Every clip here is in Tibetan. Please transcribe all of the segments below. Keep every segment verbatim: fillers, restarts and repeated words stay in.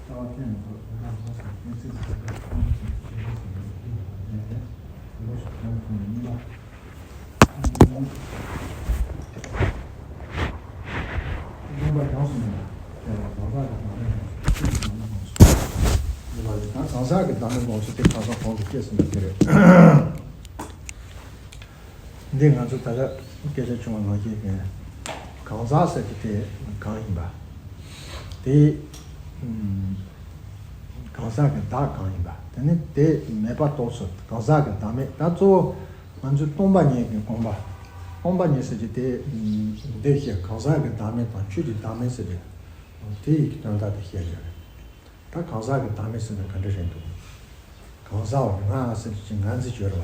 གང་ཟག་གི་བདག་མེད་དགོངས་ཚུལ་དེ་ཁ་སང་གོང་དུ་སྐྱེས་ཟིན་པ་དེ་རེད། འདི་ང་ཚོ་ད་ལྟ་སྐད་ཆ་བྱུང་བ་ནང་བཞིན་གང་ཟག་ཟེར་གྱི་དེ་གང་ཡིན་པ། དེ་གང་ཟག་གི་བདག་གང་ཡིན་པ། དེ་ནི་དེ་མེད་པ་རྟོགས་ཚུལ། གང་ཟག་གི་བདག་མེད། ད་གཙོ་བོ་ང་ཚོས་སྟོང་པ་ཉིད་ཀྱི་དགོངས་པ། སྟོང་པ་ཉིད་ཟེར་གྱི་དེ་འདི་བཤད། གང་ཟག་གི་བདག་མེད་དང་ཆོས་ཀྱི་བདག་མེད་ཟེར་གྱི་དེ་ཡི་དོན་དག་དེ་བཤད་ཀྱི་རེད། ད་གང་ཟག་གི་བདག་མེད་ཟེར་ན་ག་འདྲ་རེད་འདུག་གང་ཟག་བ་ང་ཟེར་གྱི་ང་འཛིན་སྦྱོར་བ།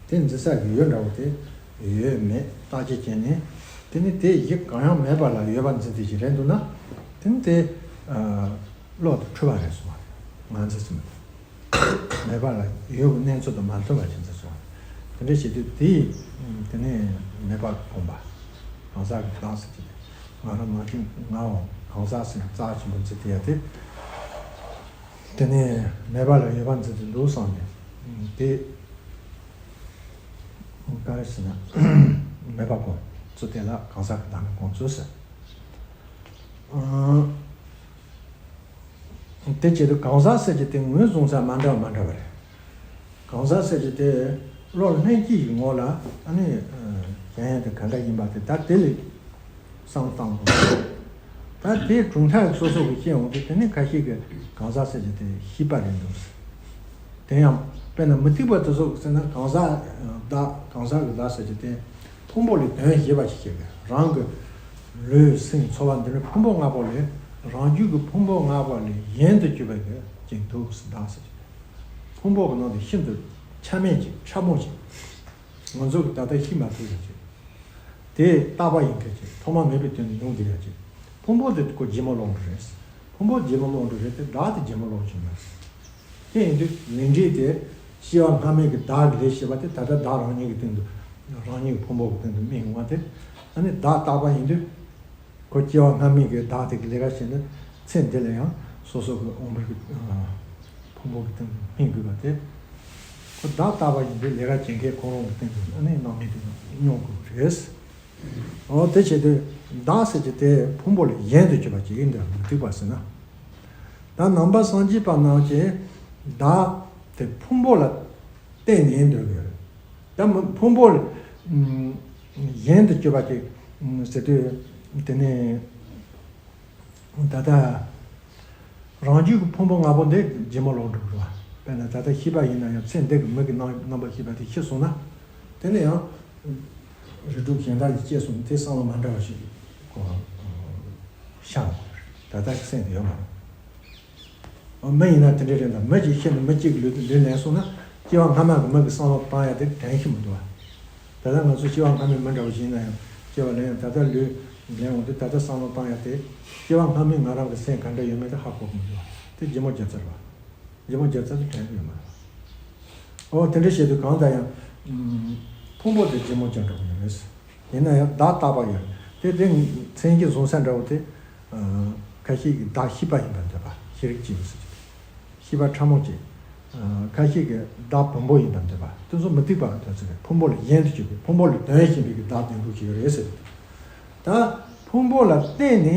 དེ་འཛིན་ས་གི་ཡུལ་འདྲ་བོ་དེ་ཡོད་མེད་བརྟག་དཔྱད་བྱས་ནས། དེ་ནི་དེ་གཞི་གང་ཡང་མེད་པ་ལ་ཡོད་པ་འཛིན་དེ་ཞིག་རེད་འདུག་ན། དེ་ནི་དེ་བློ་དང་འཁྲུལ་བ་རེད་གསུངས་པ་རེད། ང་འཛིན་ཟེར་མི་འདུག་མེད་པ་ལ་ཡོད་པའི་གནས་ཚུལ་དང་མ་མཐུན་པ་ཅན་ཟེར་སོང་། དེ་འདྲ་བྱེད་དུས་དེ་ཡིས་དེ་ནས་མེད་པར་བསྒོམ་པ། གང་ཟག་གི་བདག་ཟེར་གྱི་དེ་ང་རང་ནང་བཞིན་ངའོ་གང་ཟག་ཟེར་རྩ་ཆེན་པོ་འཛིན་དེ་ཡ་དེ། དེ་ནས་མེད་པ་ལ་ཡོད་པ་འཛིན་དུ་འདུག་བསམ་ནས་དེ་ག་རེ་ཟེར་ན་མེད་པ་བསྒོམ་ཚུལ་དེ་ལ་གང་ཟག་གི་བདག་མེད་བསྒོམ་ཚུལ་ཟེར། དེ་བྱེད་དུས་གང་ཟག་ཟེར་གྱི་དེ་ངོས་བཟུང་ས་མ་འདྲ་བ་མ་འདྲ་བ་རེད། གང་ཟག་ཟེར་གྱི་དེ་བློ་ལྷན་སྐྱེས་ཀྱི་ངོ་ལ་ཨ་ནི་གཞན་དེ་ག་འདྲ་ཡིན་པ་དེ་ད་དེ་ལས་བསམ་བློ་བཏང་དགོས། ད་དེའི་གྲུབ་མཐའ་སོ་སོ་གི་སྐྱེ་འོང་དུས་དེ་ནི་ཁ་ཤས་ཀྱི་གང་ཟག་ཟེར་གྱི་དེ་ཤེས་པ་རེད་འདུག་དེ་ཡང་དཔེར་ན་མུ་སྟེགས་པ་དེ་ཚོ་གི་ཟེར་ན་གང་ཟག་བདག་གང་ཟག་གི་བདག་ཟེར་གྱི་དེ། ཕུང་པོ་ལས་དོན་བྱེད་པ་ཞིག་བྱེད་དགོས། རང་གི་ལུས་སེམས་ཚོར་བ་འདི་ནི་ཕུང་པོ་ལྔ་པོ་ལས། རང་རྒྱུད་ཀྱི་ཕུང་པོ་ལྔ་པོ་ལས་གཞན་དུ་གྱུར་པའི་གི་ཅིག་འདུག་སེ་བདག་ཟེར་གྱི། ཕུང་པོ་གི་ནང་དུ་ཤིན་ཏུ་ཆ་མེད་ཅིག་ཕྲ་མོ་ཅིག་ང་ཚོ་གི་ད་ལྟ་ཤེས་མ་ཐུབ་ཡ་ཅིག་དེ་རྟག་པ་ཡིན་མཁན་ཅིག་ཐོག་མ་མེད་པའི་དུས་ནས་ཡོང་བསྡད་ཡ་ཅིག་ཕུང་པོ་དེ་ཁོ་རྗེས་མ་ལོག་འགྲོ་རེད། ཕུང་པོ་རྗེས་མ་ལོག་འགྲོ་རེད་དེ་བདག་དེ་རྗེས་མ་ལོག་བྱུང་ཡོད། དེ་ཡིན་དུས་ལས་འབྲས་དེ་སྐྱེ་བ་སྔ་མའི་གི་བདག་གི་ལས་བྱས་པ་དེ་ད་ལྟ་བདག་རང་ཉིད་ཀྱི་སྟེང་དུ་རང་ཉིད་ཀྱི་ཕུང་པོ་གི་སྟེང་དུ་དམིགས་ཡོང་བ་དེ། ཨ་ནི་བདག་རྟག་པ་ཡིན་དུས་ཁོ་སྐྱེ་བ་སྔ་མའི་གི་བདག་དེ་གི་ལས་ཀ་བྱས་ནས་ཚེ་འདི་ལ་ཡང་སོ་སོ་གི་འོང་བའི་གི་ཕུང་པོ་གི་སྟེང་དུ་སྨིན་དགོས་པ་དེ། ཁོ་བདག་རྟག་པ་ཡིན་དུས་ལས་ཀ་བྱེད་མཁན་ཁོ་རང་གི་སྟེང་དུ་ཨ་ནི་སྣང་མེད་དུ་མྱོང་དགོས་པ་རེད། འོ་དེ་བྱེད་དུས་བདག་ཟེར་གྱི་དེ་ཕུང་པོ་ལས་གཞན་དུ་གྱུར་པ་ཅིག་ཡིན་དུས་མི་འགྲིག་པ་ཟེར་ན། ད་ནང་པ་སངས་རྒྱས་པ་རྣམས་ཀྱིས་བདག་དེ་ཕུང་པོ་ལ་བརྟེན་ནས་འདོད་ཀྱི་ཡོད། ད་མི་ཕུང་པོ་ལས་གཞན་དུ་གྱུར་པ་ཅིག་ཟེར་དུས་དེ་ནས། ད་ལྟ་རང་རྒྱུད་ཀྱི་ཕུང་པོ་ལྔ་པོ་འདི་རྗེས་མ་ལོག་འགྲོ་གི་རེད་བ། དཔེར་ན་ད་ལྟ་ཤེས་པ་ཡིན་ན་ཡང་ཚེ་འདི་གི་མིག་གི་རྣམ་རྣམ་པར་ཤེས་པ་དེ་ཤི་སོང་ན། དེ་ནས་ཡང་རིགས་དྲུག་གཞན་དག་ལ་སྐྱེས་སོང་དེ་བསམ་བློ་མ་འདྲ་བ་ཞིག་གོ་ཤར་བ་རེད། ད་ལྟ་ཤི་སེམས་དེ་ཡོད་མ་རེད། མི་ཡིན་ན་དེ་འདྲ་རེད་འདུག་མི་གཅིག་ཤི་ནས་མི་གཅིག་ལུས་ལུས་ལེན་སོང་ན་སྐྱེ་བ་སྔ་མ་གི་མི་གི་བསམ་བློ་བཏང་ཡ་དེ་དྲན་གྱི་མི་འདུག་བ། ད་ལྟ་ང་ཚོ་སྐྱེ་བ་སྔ་མའི་མི་འདྲ་བ་ཞིག་ཡིན་ན་ཡང་སྐྱེ་བ་ལེན་ཡང་ད་ལྟ་ལུས་ལེན་འོང་དུས་ད་ལྟ་བསམ་བློ་བཏང་ཡ་དེ་སྐྱེ་བ་སྔ་མའི་ང་རང་གི་སེམས་ག་འདྲ་ཡོད་མེད་དེ་ཧ་གོ་གི་མི་འདུག་བ། དེ་རྗེས་མ་བརྒྱ་རྩ་རེད་བ། རྗེས་མ་བརྒྱ་རྩ་དེ་དྲན་གྱི་ཡོད་མ་རེད་བ། འོ་དེ་འདྲ་བྱེད་དུས་གང་ལྟར་ཡང་ཕུང་པོ་དེ་རྗེས་མ་བརྒྱ་འགྲོ་གི་ཡོད་རེད། ཡིན་ན་ཡང་བདག་རྟག་པ་ཡོད། དེ་དེ་མཚན་གྱི་བཟུང་ས་འདྲ་བོ་དེ། ཁ་ཤས་ཀྱིས་བདག་ཤེས་པ་ཡིན་པར་འདོད་པ་ཤེས་རིག་ཅེས་ཟེར་གྱི། ཤེས་པ་ཕྲ་མོ་ཅིག་ཁ་ཤས་ཀྱིས་བདག་བུམ་པ་ཡིན་པར་འདོད་པ་དེ་ཚོ་མི་འགྲིག་པ་དོན་ཚན་རེད། ཕུང་པོ་ལས་གཞན་དུ་གྱུར་པའི་ཕུང་པོ་ལས་དོན་གཞན་པའི་གི་བདག་བདེན་ལུགས་ཤིག་ཡོད་རེད་ཟེར། ད་ཕུང་པོ་ལ་བརྟེན་ནས་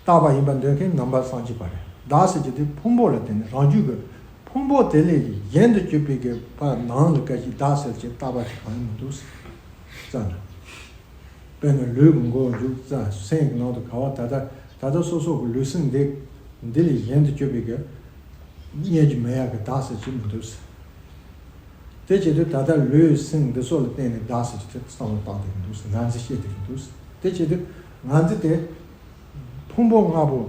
རྟག་པ་ཡིན་པར་འདོད་མཁན་ནང་པ་སངས་རྒྱས་པ་རེད། བདག་ཟེར་གྱི་དེ་ཕུང་པོ་ལ་བརྟེན་ནས་རང་རྒྱུད་ཀྱི་ཕུང་པོ་དེ་ལས་གཞན་དུ་གྱུར་པའི་གི་ཕར་ནང་ལ་ག་ཞིག་བདག་ཟེར་གྱི་རྟག་པ་ཞིག་གང་ཡང་མི་འདུག་ཟེར། རྩ་ན། དཔེར་ན་ལུས་ཀྱི་མགོ་མཇུག་རྩ་སེམས་ཀྱི་ནང་དུ་ག་བ་ད་ལྟ་ད་ལྟ་སོ་སོ་གི་ལུས་སེམས་འདི་འདི་ལས་གཞན་དུ་གྱུར་པའི་གི་རྙེད་རྒྱུ་མེད་ཡ་གི་བདག་ཟེར་གྱི་མི་འདུག་ཟེར། དེ་བྱེད་དུས་ད་ལྟ་ལུས་སེམས་འདི་ཚོ་ལ་བརྟེན་ནས་བདག་ཟེར་གྱི་དེ་བསམ་བློ་བཏང་བསྡད་ཀྱི་འདུག་ཟེར། ང་འཛིན་བྱེད་བསྡད་ཀྱི་འདུག་ཟེར། དེ་བྱེད་དུས་ང་འཛིན་དེ་ཕུང་པོ་ལྔ་པོ་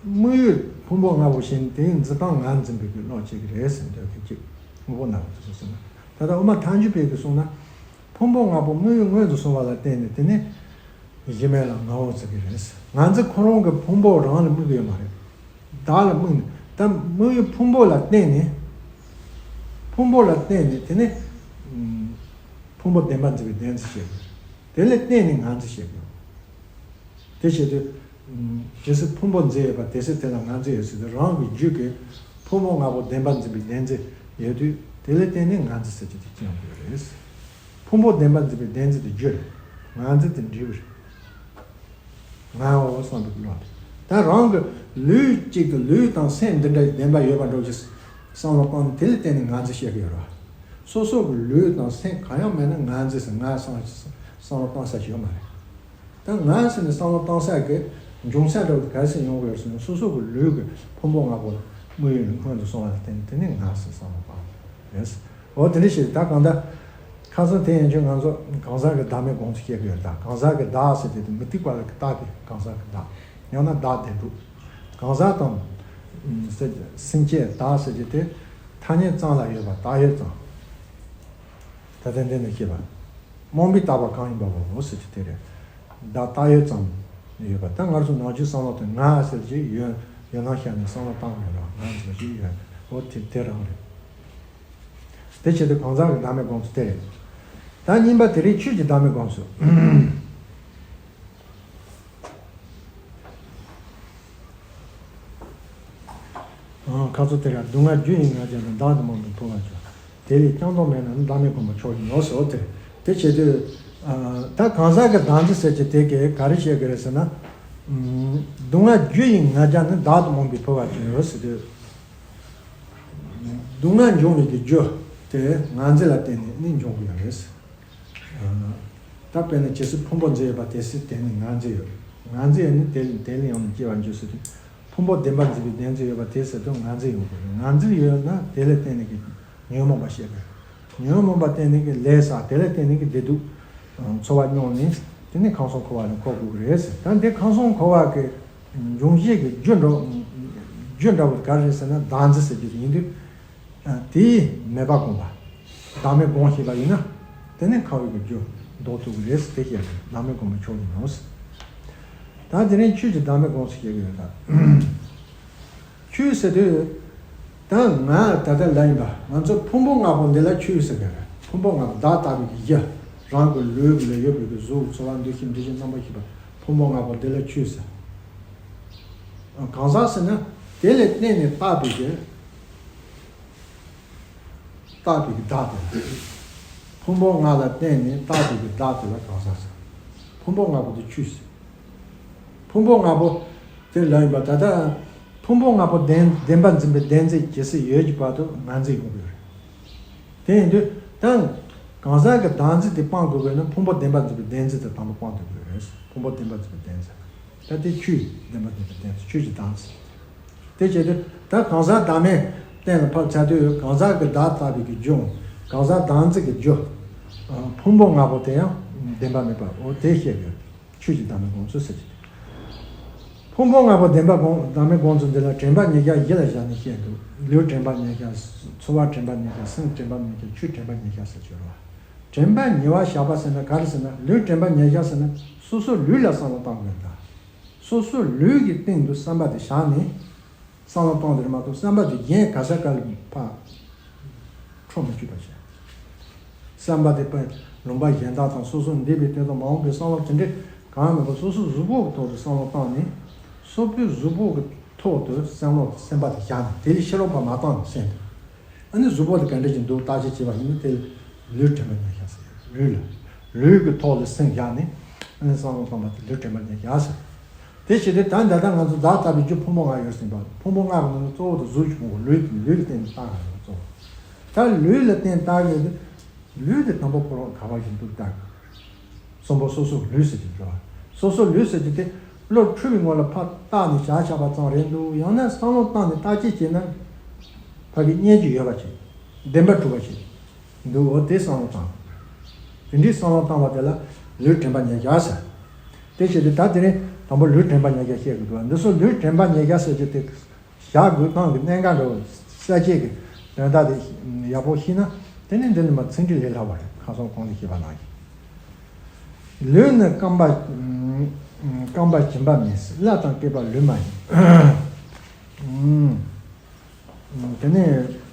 དམིགས་ཡུལ་ཕུང་པོ་ལྔ་པོ་བཞིན་དེའི་འཛིན་སྟངས་ང་འཛིན་པའི་གི་བློ་བྱེད་ཀྱི་རེད་ཟེར་འདོད་མཁན་གཅིག་དངོས་པོ་ན་བ་དེ་ཚོ་གསུངས་ན། ད་ལྟ་དབུ་མ་ཐལ་འགྱུར་བས་ཀྱི་གསུངས་ན། ཕུང་པོ་ལྔ་པོ་དམིགས་ཡུལ་དངོས་སུ་བཟུང་བ་ལ་བརྟེན་ནས་དེ་ནི་གཞི་མེད་ལ་ངའོ་ཟེར་གྱི་རེད། ང་ཚོ་ཁོ་རང་གི་ཕུང་པོ་རང་ལ་དམིགས་ཡོད་མ་རེད། བདག་ལ་དམིགས་ནས་ད་དམིགས་ཡུལ་ཕུང་པོ་ལ་བརྟེན་ནས། ཕུང་པོ་ལ་བརྟེན་ནས་དེ་ནི་ཕུང་པོ་བདེན་པར་འཛིན་པའི་བདེན་འཛིན་བྱེད་དགོས། དེ་ལ་བརྟེན་ནས་ང་འཛིན་བྱེད་དགོས། དེ་བྱེད་དུས་ ཇི་སྲིད་ཕུང་པོ་འཛིན་ཡོད་པ་དེ་སྲིད་དེ་ལ་ངར་འཛིན་ཡོད་ཟེར་ཏེ། རང་གི་རྒྱུད་ཀྱི་ཕུང་པོ་ལྔ་པོ་བདེན་པར་འཛིན་པའི་བདེན་འཛིན་ཡོད་དུས། དེ་ལ་བརྟེན་ནས་ངར་འཛིན་ཟེར་གྱི་དེ་སྐྱེ་ཡོང་གི་ཡོད་རེད། ཕུང་པོ་བདེན་པར་འཛིན་པའི་བདེན་འཛིན་དེ་རྒྱུ་རེད། ངར་འཛིན་དེ་འབྲས་བུ་རེད། ངའོ་བསམ་པའི་བློ་དེ། ད་རང་གི་ལུས་གཅིག་གི་ལུས་དང་སེམས་འདི་འདྲ་བདེན་པ་ཡོད་པ་འདྲ་བོ་ཞིག་བསམ་བློ་བཏང་ནས་དེ་ལ་བརྟེན་ནས་ངར་འཛིན་བཤད་ཀྱི་ཡོད་རེད་བ། སོ་སོ་གི་ལུས་དང་སེམས་གང་ཡང་མེད་ན་ངར་འཛིན་ཟེར། ངར་བསམ་བསམ་བློ་བཏང་ས་ཞིག་ཡོད་མ་རེད། ད་ངར་ཟེར་ནས་བསམ་བློ་བཏང་ས་གི་འབྱུང་ས་འདྲ་བོ་ག་རེ་ཟེར་ཡོང་གི་ཡོད་ཟེར་ན། སོ་སོ་གི་ལུས་ཀྱི་ཕུང་པོ་ལྔ་པོ་དངོས་ཡོད་ནས་སྔོན་དུ་སོང་བ་ལ་བརྟེན་ནས་དེ་ནི་ངར་ཟེར་བསམ་བློ་བཏང་རེད། འོ་དེ་འདྲ་ཞིག་ད་གང་ལྟར། ཁ་སང་དེ་ཡན་ཆད་ང་ཚོ་གང་ཟག་གི་བདག་མེད་སྒོམ་ཚུལ་བཤད་ཀྱི་ཡོད། ད་གང་ཟག་གི་བདག་ཟེར་དེ་དེ་མུ་སྟེགས་པ་ལ་བཏགས་པའི་གང་ཟག་གི་བདག་ཡང་ན་བདག་བདེན་གྲུབ། གང་ཟག་དང་སེམས་ཅན་བདག་ཟེར་གྱི་དེ་ཐ་སྙད་ཙམ་ལ་ཡོད་པ། བཏགས་ཡོད་ཙམ། ད་ལྟ་འདི་ནས་བཤད་པ། རྨོངས་པས་བཏགས་པ་གང་ཡིན་པ་བོ་ཟེར་གྱི་དེ་རེད། བདག་བཏགས་ཡོད་ཙམ་ཡོད་པ། ད་ང་ཚོ་ནང་ཆོས་བསམ་བློ་དེ་ང་ཟེར་གྱི་ཡོད། ཡོད་སྣང་ཤར་ནས་བསམ་བློ་བཏང་ཡོད་ར། ང་ཟེར་གྱི་ཡོད། འོ་དེ་དེ་རང་རེད། དེ་བྱེད་དུས་གང་ཟག་གི་བདག་མེད་སྒོམ་ཚུལ་དེ་རེད། ད་གཉིས་པ་དེ་རིང་ཆོས་ཀྱི་བདག་མེད་སྒོམ་ཚུལ། ཁ་ཚོ་དེ་ར། སྡུག་བསྔལ་རྒྱུ་ཡི་ང་རྒྱལ་ནི། བདག་ཏུ་མ་འདུས་འཕོ་བར་འགྱུར། དེ་ལས་ཀྱང་སྡུག་མེད་ན། བདག་མེད་སྒོམ་པ་མཆོག་ཡིན་ནོ་ཟེར་བ་དེ་རེད། དེ་བྱེད་དུས་ད་གང་ཟག་གི་བདག་འཛིན་ཟེར་གྱི་དེ་གས་ག་རེ་བཤད་ཀྱི་རེད་ཟེར་ན། སྡུག་བསྔལ་རྒྱུ་ཡི་ང་རྒྱལ་ནི། བདག་ཏུ་མ་འདུས་འཕོ་བར་འགྱུར་ཟེར་དུས། སྡུག་བསྔལ་འབྱུང་བའི་གི་རྒྱུ་དེ་ངར་འཛིན་ལ་བརྟེན་ནས་ནི་འབྱུང་གི་ཡོད་རེད། ད་དཔེར་ན་ཇི་སྲིད་ཕུང་པོ་འཛིན་ཡོད་པ་དེ་སྲིད་དེ་ནི་ངར་འཛིན་ཡོད། ངར་འཛིན་ཡོད་ནི་དེ་དེ་ལ་ཡང་ནི་སྐྱེ་བར་འགྱུར་ཟེར་དུས། ཕུང་པོ་བདེན་པར་འཛིན་པའི་བདེན་འཛིན་ཡོད་པ་དེ་སྲིད་དུ་ངར་འཛིན་ཡོང་གི་རེད། ངར་འཛིན་ཡོད་ན་དེ་ལ་བརྟེན་ནས་ཀྱི་ཉོན་མོངས་པ་སྐྱེ་དགོས། ཉོན་མོངས་པ་བརྟེན་ནས་ཀྱི་ལས་བསགས། དེ་ལ་བརྟེན་ནས་ཀྱི་བདེ་སྡུག་ཚོར་བ་མྱོང་ནས་དེ་ནི་ཁམས་གསུམ་འཁོར་བ་ལ་འཁོར་དགོས་ཀྱི་རེད་ཟེར། ད་འདི་ཁམས་གསུམ་འཁོར་བ་གི་འབྱུང་བྱེད་ཀྱི་རྒྱུ་འདྲ་རྒྱུ་འདྲ་བོ་ག་རེ་རེད་ཟེར་ན། བདག་འཛིན་ཟེར་རྒྱུ་དེ་ཡིན་དུས། དེའི་མེད་པ་སྒོམ་པ། བདག་མེད་སྒོམ་ཤེས་པ་ཡིན་ན། དེ་ནི་འཁོར་བའི་གི་རྒྱུ་ཟློག་ཐུབ་ཀྱི་རེད་ཟེར་དེ་བཤད་པས། བདག་མེད་སྒོམ་པ་མཆོག་ཡིན་ནོ་ཟེར། ད་དེ་རིང་ཆོས་ཀྱི་བདག་མེད་སྒོམ་ཚུལ་བཤད་ཀྱི་ཡོད་ད། ཆོས་ཟེར་དུས། ད་ང་ད་ལྟ་ལ་ཡིན་པ་ང་ཚོ་ཕུང་པོ་ལྔ་པོ་འདི་ལ་ཆོས་ཟེར་གི་རེད། ཕུང་པོ་ལྔ་པོ་བདག་ལྟ་བུའི་གི་གཞི། རང་གི་ལུས་ལ་ཡོད་པའི་གི་གཟུགས་ཚོར་བ་འདུ་ཤེས་འདྲིས་ཆེན་རྣམ་པར་ཤེས་པ་ཕུང་པོ་ལྔ་པོ་འདི་ལ་ཆོས་ཟེར། གང་ཟག་ཟེར་ན་དེ་ལ་བརྟེན་ནས་བཏགས་པའི་གི་བཏགས་པའི་གི་བདག་དེ་ལ། ཕུང་པོ་ལྔ་ལ་བརྟེན་ནས་བཏགས་པའི་གི་བདག་དེ་ལ་གང་ཟག་ཟེར། ཕུང་པོ་ལྔ་པོ་དེ་ཆོས་ཟེར། ཕུང་པོ་ལྔ་པོ་དེ་ལ་ཡིན་པ་ད་ལྟ་ཕུང་པོ་ལྔ་པོ་བདེན་བདེན་པར་འཛིན་པའི་བདེན་འཛིན་ཇི་སྲིད་ཡོད་ཀྱི་བར་དུ་ངར་འཛིན་ཡོང་གི་རེད། དེ་ཡིན་དུས་ད་གང་ཟག་གི་བདག་འཛིན་དེ་སྤང་དགོས་པས་ན་ཕུང་པོ་བདེན་པར་འཛིན་པའི་བདེན་འཛིན་དེ་དང་པོ་སྤང་དགོས་ཀྱི་རེད། ཕུང་པོ་བདེན་པར་འཛིན་པའི་བདེན་འཛིན། ད་དེ་ཆོས་བདེན་པར་འཛིན་པའི་བདེན་འཛིན། ཆོས་ཀྱི་བདག་འཛིན། དེ་བྱས་ཏེ་ད་གང་ཟག་བདག་མེད་གཏན་ལ་ཕབ་བྱ་དུས། གང་ཟག་གི་བདག་ལྟ་བུའི་གི་རྒྱུ། གང་ཟག་བདག་འཛིན་གྱི་རྒྱུ། ཕུང་པོ་ལྔ་པོ་དེ་ཡང་བདེན་པ་མེད་པ། འོ་དེ་བཤད་དགོས། ཆོས་ཀྱི་བདག་མེད་སྒོམ་ཚུལ་ཟེར་གྱི། ཕུང་པོ་ལྔ་པོ་བདེན་པ་སྒོམ་བདག་མེད་སྒོམ་ཚུལ་འདི་ལ་དྲན་པ་ཉེར་བརྒྱད་གཞི་ལ་བཞག་ནས་བཤད་འདུག་ལུས་དྲན་པ་ཉེར་བརྒྱད། ཚོར་བ་དྲན་པ་ཉེར་བརྒྱད། སེམས་དྲན་པ་ཉེར་བརྒྱད། ཆོས་དྲན་པ་ཉེར་བརྒྱད་ཟེར་གྱི་རེད་བ། དྲན་པ་ཉེ་བར་བཞག་པ་ཟེར་ན་ག་རེ་ཟེར་ན། ལུས་དྲན་པ་ཉེར་བརྒྱད་ཟེར་ན་སོ་སོ་ལུས་ལ་བསམ་བློ་བཏང་དགོས་ད། སོ་སོ་ལུས་ཀྱི་སྟེང་དུ་བསམ་པ་དེ་བཞག་ནས། བསམ་བློ་གཏོང་དེར་མ་གཏོགས་བསམ་པ་དེ་གཞན་ག་ས་ག་ལ་ཕར་འཕྲོ་མི་བཅུག་པ་བྱས། བསམ་པ་དེ་པ་ལུང་པ་གཞན་དག་དང་སོ་སོ་འདས་པའི་དོན་དང་མ་འོངས་པའི་བསམ་བློ་དེ་འདྲས་གང་མེད་པར་སོ་སོ་གཟུགས་པོ་གི་ཐོག་ཏུ་བསམ་བློ་བཏང་ནས། སོ་སོའི་གཟུགས་པོ་གི་ཐོག་ཏུ་བསམ་བློ་སེམས་པ་དེ་བཞག་ནས། དེ་ལས་ཕྱི་རོལ་པ་མ་བཏང་ནས་སེམས་དེ། ཨ་ནི་གཟུགས་པོ་དེ་ག་འདྲ་ཅིག་འདུག་བརྟག་དཔྱད་བྱས་པ་ཡིན་ན་དེ་ལུས་དྲན་པ་ཉེར་བརྒྱད་ཟེར། ལུས་ལ། ལུས་ཀྱི་ཐོག་ལ་སེམས་བཞག་ནས། ཨ་ནི་བསམ་བློ་བཏང་བ་དེ་ལུས་དྲན་པ་ཉེར་བརྒྱད་ཟེར། དེ་བྱས་ཏེ་ད་ད་ལྟ་ང་ཚོ་བདག་ལྟ་བུའི་རྒྱུ་ཕུང་པོ་ལྔ་ཡོད་ཟིན་པ། ཕུང་པོ་ལྔ་གི་ནང་ནས་གཙོ་བོ་དེ་གཟུགས་ཀྱི་ཕུང་པོ། ལུས་ཀྱི་ལུས་ལ་བརྟེན་ནས་བཏགས་པ་རེད། གཙོ་བོ་ད་ལུས་ལ་བརྟེན་བཏགས་ཡོད་དུས། ལུས་དེ་དང་པོ་ཁོ་རང་ག་བ་ཞིག་འདུག་བལྟ་དགོས། གསུམ་པོ་སོ་སོ་ལུས་ཟེར་གྱི་འགྲོ་བ། སོ་སོ་ལུས་ཟེར་གྱི་དེ་བློ་འཁྲུལ་བའི་ངོ་ལ་ཕར་བལྟས་ནས་བཞག་བཞག་པ་ཙམ་རེད་འདུག་ཡང་ན་བསམ་བློ་བཏང་ནས་བརྟག་དཔྱད་བྱས་ན་ཕ་གི་རྙེད་རྒྱུ་ཡོད་པ་ཅིག་བདེན་པ་གྲུབ་པ་ཅིག་འདུག་འོ་དེ་བསམ་བློ་བཏང་། དེ་འདྲའི་བསམ་བློ་བཏང་བ་དེ་ལ་ལུས་དྲན་པ་ཉེར་བརྒྱད་ཟེར། དེ་བྱས་ཏེ་ད་དེ་རིང་དང་པོ་ལུས་དྲན་པ་ཉེར་བརྒྱད་བཤད་དགོས་འདུག་འདི་ཚོ་ལུས་དྲན་པ་ཉེར་བརྒྱད་ཟེར་རྒྱུ་དེ། བཞག་དགོས་སྟངས་ཀྱི་གནད་འགག་འདྲ་བོ་གསལ་བྱེད་ཀྱི་དོན་དག་དེ་ཡག་པོ་ཤེས་ན། དེ་ནི་འདི་ནི་མ་ཚིག་འགྲེལ་ལས་སླ་བ་རེད། ཁ་སང་གོང་དུ་བཤད་པ་ནང་བཞིན། ལུས་ནི་རྐང་པ། རྐང་པ་སྦྱིན་པ་མིན། བརླ་དང་སྐེད་པ་ལུས་མ་ཡིན། དེ་ནས་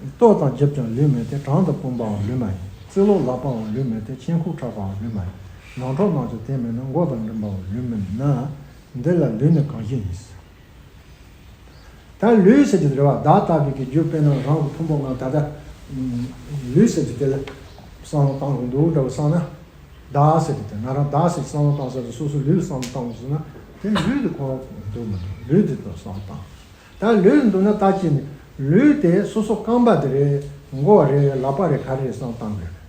ལྟོ་དང་རྒྱབ་ཀྱང་ལུས་མིན་ཏེ། བྲང་དང་བུམ་པའང་ལུས་མ་ཡིན། རྩེ་ལོག་ལག་པའང་ལུས་མིན་ཏེ། མཆན་ཁུང་ཕྲག་པའང་ལུས་མ་ཡིན། ནང་ཁྲོལ་ནང་གི་དེ་མིན་ན། མགོ་དང་མགྲིན་པའང་ལུས་མིན་ན། འདི་ལ་ལུས་ནི་གང་ཞིག་ཡིན། ད་ལུས་ཟེར་གྱི་རེད་བ། བདག་ལྟ་བུའི་གི་རྒྱུ་དཔེར་ན་རང་གི་ཕུང་པོ་ལྔ་ད་ལྟ་ལུས་ཟེར་གྱི་དེ་ལ་བསམ་བློ་བཏང་གི་འདུག་འདྲ་བོ་བསམ་ན། བདག་ཟེར་གྱི་དེ་ང་རང་བདག་ཟེར་བསམ་བློ་བཏང་ས་དེ་སོ་སོ་ལུས་ལ་བསམ་བློ་བཏང་དགོས་ཟེར་ན། དེ་ལུས་དེ་ཁོ་རང་འདུག་མི་འདུག་ལུས་དེ་དང་བསམ་བློ་བཏང་། ད་ལུས་འདུག་ན་ད་ཅི་ནས་ལུས་དེ་སོ་སོ་རྐང་པ་དེ་རེད། མགོ་རེད། ལག་པ་རེད། ག་རེ་རེད་བསམ་བཏང་དགོས་རེད།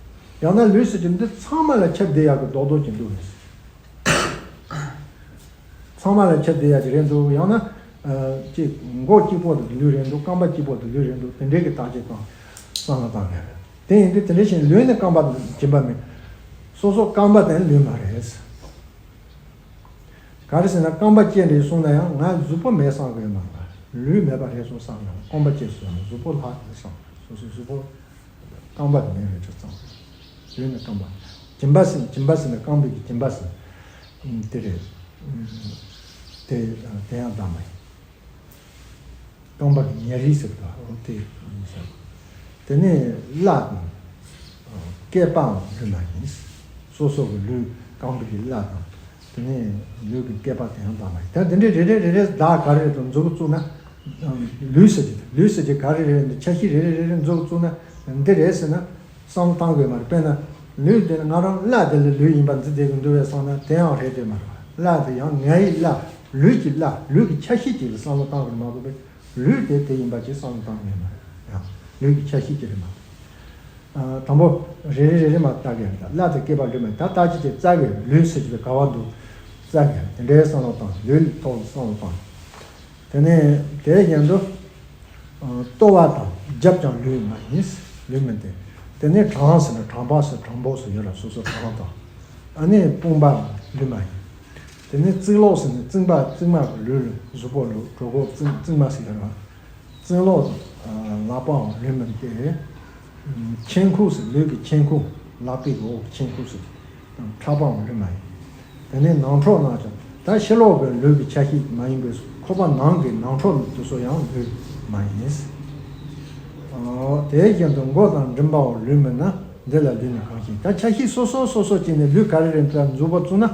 ཡང་ན་ལུས་ཟེར་གྱི་འདི་ཚང་མ་ལ་ཁྱབ་བསྡད་ཡག་གི་རྡོག་རྡོག་ཅིག་འདུག་རེད། ཚང་མ་ལ་ཁྱབ་བསྡད་ཡག་ཅིག་རེད་འདུག་ཡང་ན་ཅིག་མགོ་གཅིག་པོ་དེ་ལུས་རེད་འདུག་རྐང་པ་གཅིག་པོ་དེ་ལུས་རེད་འདུག་དེ་འདྲའི་གི་བརྟག་དཔྱད་དང་བསམ་བློ་བཏང་དགོས་རེད། དེ་ཡིན་དུས་དེ་འདྲ་བཞིན་ལུས་ནི་རྐང་པ་དང་སྦྱིན་པ་མེད། སོ་སོ་རྐང་པ་དེ་ལུས་མ་རེད། ག་རེ་ཟེར་ན་རྐང་པ་བཅད་འདྲ་གསུངས་ན་ཡང་ང་གཟུགས་པོ་མེད་བསམ་གི་ཡོད་མ་རེད། ལུས་མེད་པ་རེད་གསུངས་བསམ་ཡང་རྐང་པ་བཅད་སོང་ཡང་གཟུགས་པོ་ལྷག་ཡོད་བསམ། སོ་སོ་གཟུགས་པོ་རྐང་པ་དེ་མེད་རེད་ཅེས་བསམ། ལུས་ནི་རྐང་པ། སྦྱིན་པ་ཟེར་སྦྱིན་པ་ཟེར་ན་རྐང་པའི་གི་སྦྱིན་པ་ཟེར། ཨུམ། དེ་རེད། ཨུམ། དེ་དེ་ཡང་བདག་མ་ཡིན། རྐང་པ་གི་ཉ་རིགས་ཟེར་བ་འོ་དེ་ཡིན་ཟེར། དེ་ནས་བརླ་དང་། སྐེད་པའང་ལུས་མ་ཡིན། སོ་སོ་གི་ལུས་རྐང་པའི་གི་བརླ་དང་། དེ་ནས་ལུས་ཀྱི་སྐེད་པ་དེ་ཡང་བདག་མ་ཡིན། ད་དེ་འདྲའི་རེ་རེ་རེ་རེ་བདག་ག་རེ་རེད་དུ་མཛུབ་གུ་བཙུགས་ན། ལུས་ཟེར་གྱི་ལུས་ཟེར་གྱི་ག་རེ་རེ་རེ་འདི་ཆ་ཤས་རེ་རེ་རེ་རེ་མཛུབ་གུ་བཙུགས་ན་འདི་རེད་ཟེར་ན། བསམ་བློ་བཏང་དགོས་མ་རེད། དཔེར་ན། ལུས་དེ་ནི་ང་རང་བརླ་དེ་ལ་ལུས་ཡིན་པ་འཛིན་བསྡད་ཀྱི་འདུག་བས་བསམ་ན་དེ་ཡང་རེད་དེ་མ་རེད་བ། བརླ་དེ་ཡང་ངའི་བརླ། ལུས་ཀྱི་བརླ། ལུས་ཀྱི་ཆ་ཤས་ཅིག་ལ་བསམ་བློ་བཏང་དགོས་མ་གཏོགས་པས་ལུས་དེ་དེ་ཡིན་པ་ཅིག་བསམ་བློ་བཏང་དགོས་མ་རེད། ཡང་ལུས་ཀྱི་ཆ་ཤས་ཅིག་རེད་མ་གཏོགས། ཨ། དང་པོ་རེ་རེ་རེ་རེ་མ་བརྟག་གི་རེད། བརླ་དེ་སྐེད་པ་ལུས་མ་ད་བརྟག་ཅིག་དེ་བཙལ་དགོས། ལུས་ཟེར་གྱི་ག་བ་འདུག་བཙལ་དགོས། དེ་འདྲའི་བསམ་བློ་བཏང་། ལུས་ཐོག་ལ་བསམ་བློ་བཏང་། དེ་ནས་དེའི་རྒྱན་དུ། ལྟོ་བ་དང་རྒྱབ་ཀྱང་ལུས་མ་ཡིན། ལུས་མིན་ཏེ། དེ་ནས་བྲང་ཟེར་ན་བྲང་པ་ཟེར་བྲང་པོ་ཟེར་ཡོད་ལ་སོ་སོ་བྲང་དང་། ཨ་ནི་དཔུང་པ་ལུས་མ་ཡིན། དེ་ནས་རྩིག་ལོག་ཟེར་ན་རྩིག་པ་རྩིག་མ་གི་ལུས་ལ་གཟུགས་པོ་ལུས་གྲོད་ཁོག་རྩིག་རྩིག་མ་ཟེར་ཡོད་ལ། རྩིག་ལོག་དང་། ལག་པའང་ལུས་མིན་ཏེ། མཆན་ཁུང་ཟེར་ལུས་ཀྱི་མཆན་ཁུང་ལག་པའི་གི་འོག་གི་མཆན་ཁུང་ཟེར། ཕྲག་པའང་ལུས་མ་ཡིན། དེ་ནས་ནང་ཁྲོལ་རྣམས་ཀྱང་ད་ཕྱི་ལོགས་པའི་ལུས་ཀྱི་ཆ་ཤས་མ་ཡིན་པས་ཁོག་པ་ནང་གི་ནང་ཁྲོལ་དེ་ཚོ་ཡང་ལུས་མ་ཡིན། ཨོ། དེའི་རྒྱན་དུ་མགོ་དང་མགྲིན་པའང་ལུས་མིན་ན་འདི་ལ་ལུས་ནི་གང་ཞིག་ད་ཆ་ཤས་སོ་སོ་སོ་སོ་བྱས་ནས་ལུས་ག་རེ་རེད་འདྲ་མཛུབ་པོ་བཙུགས་ན།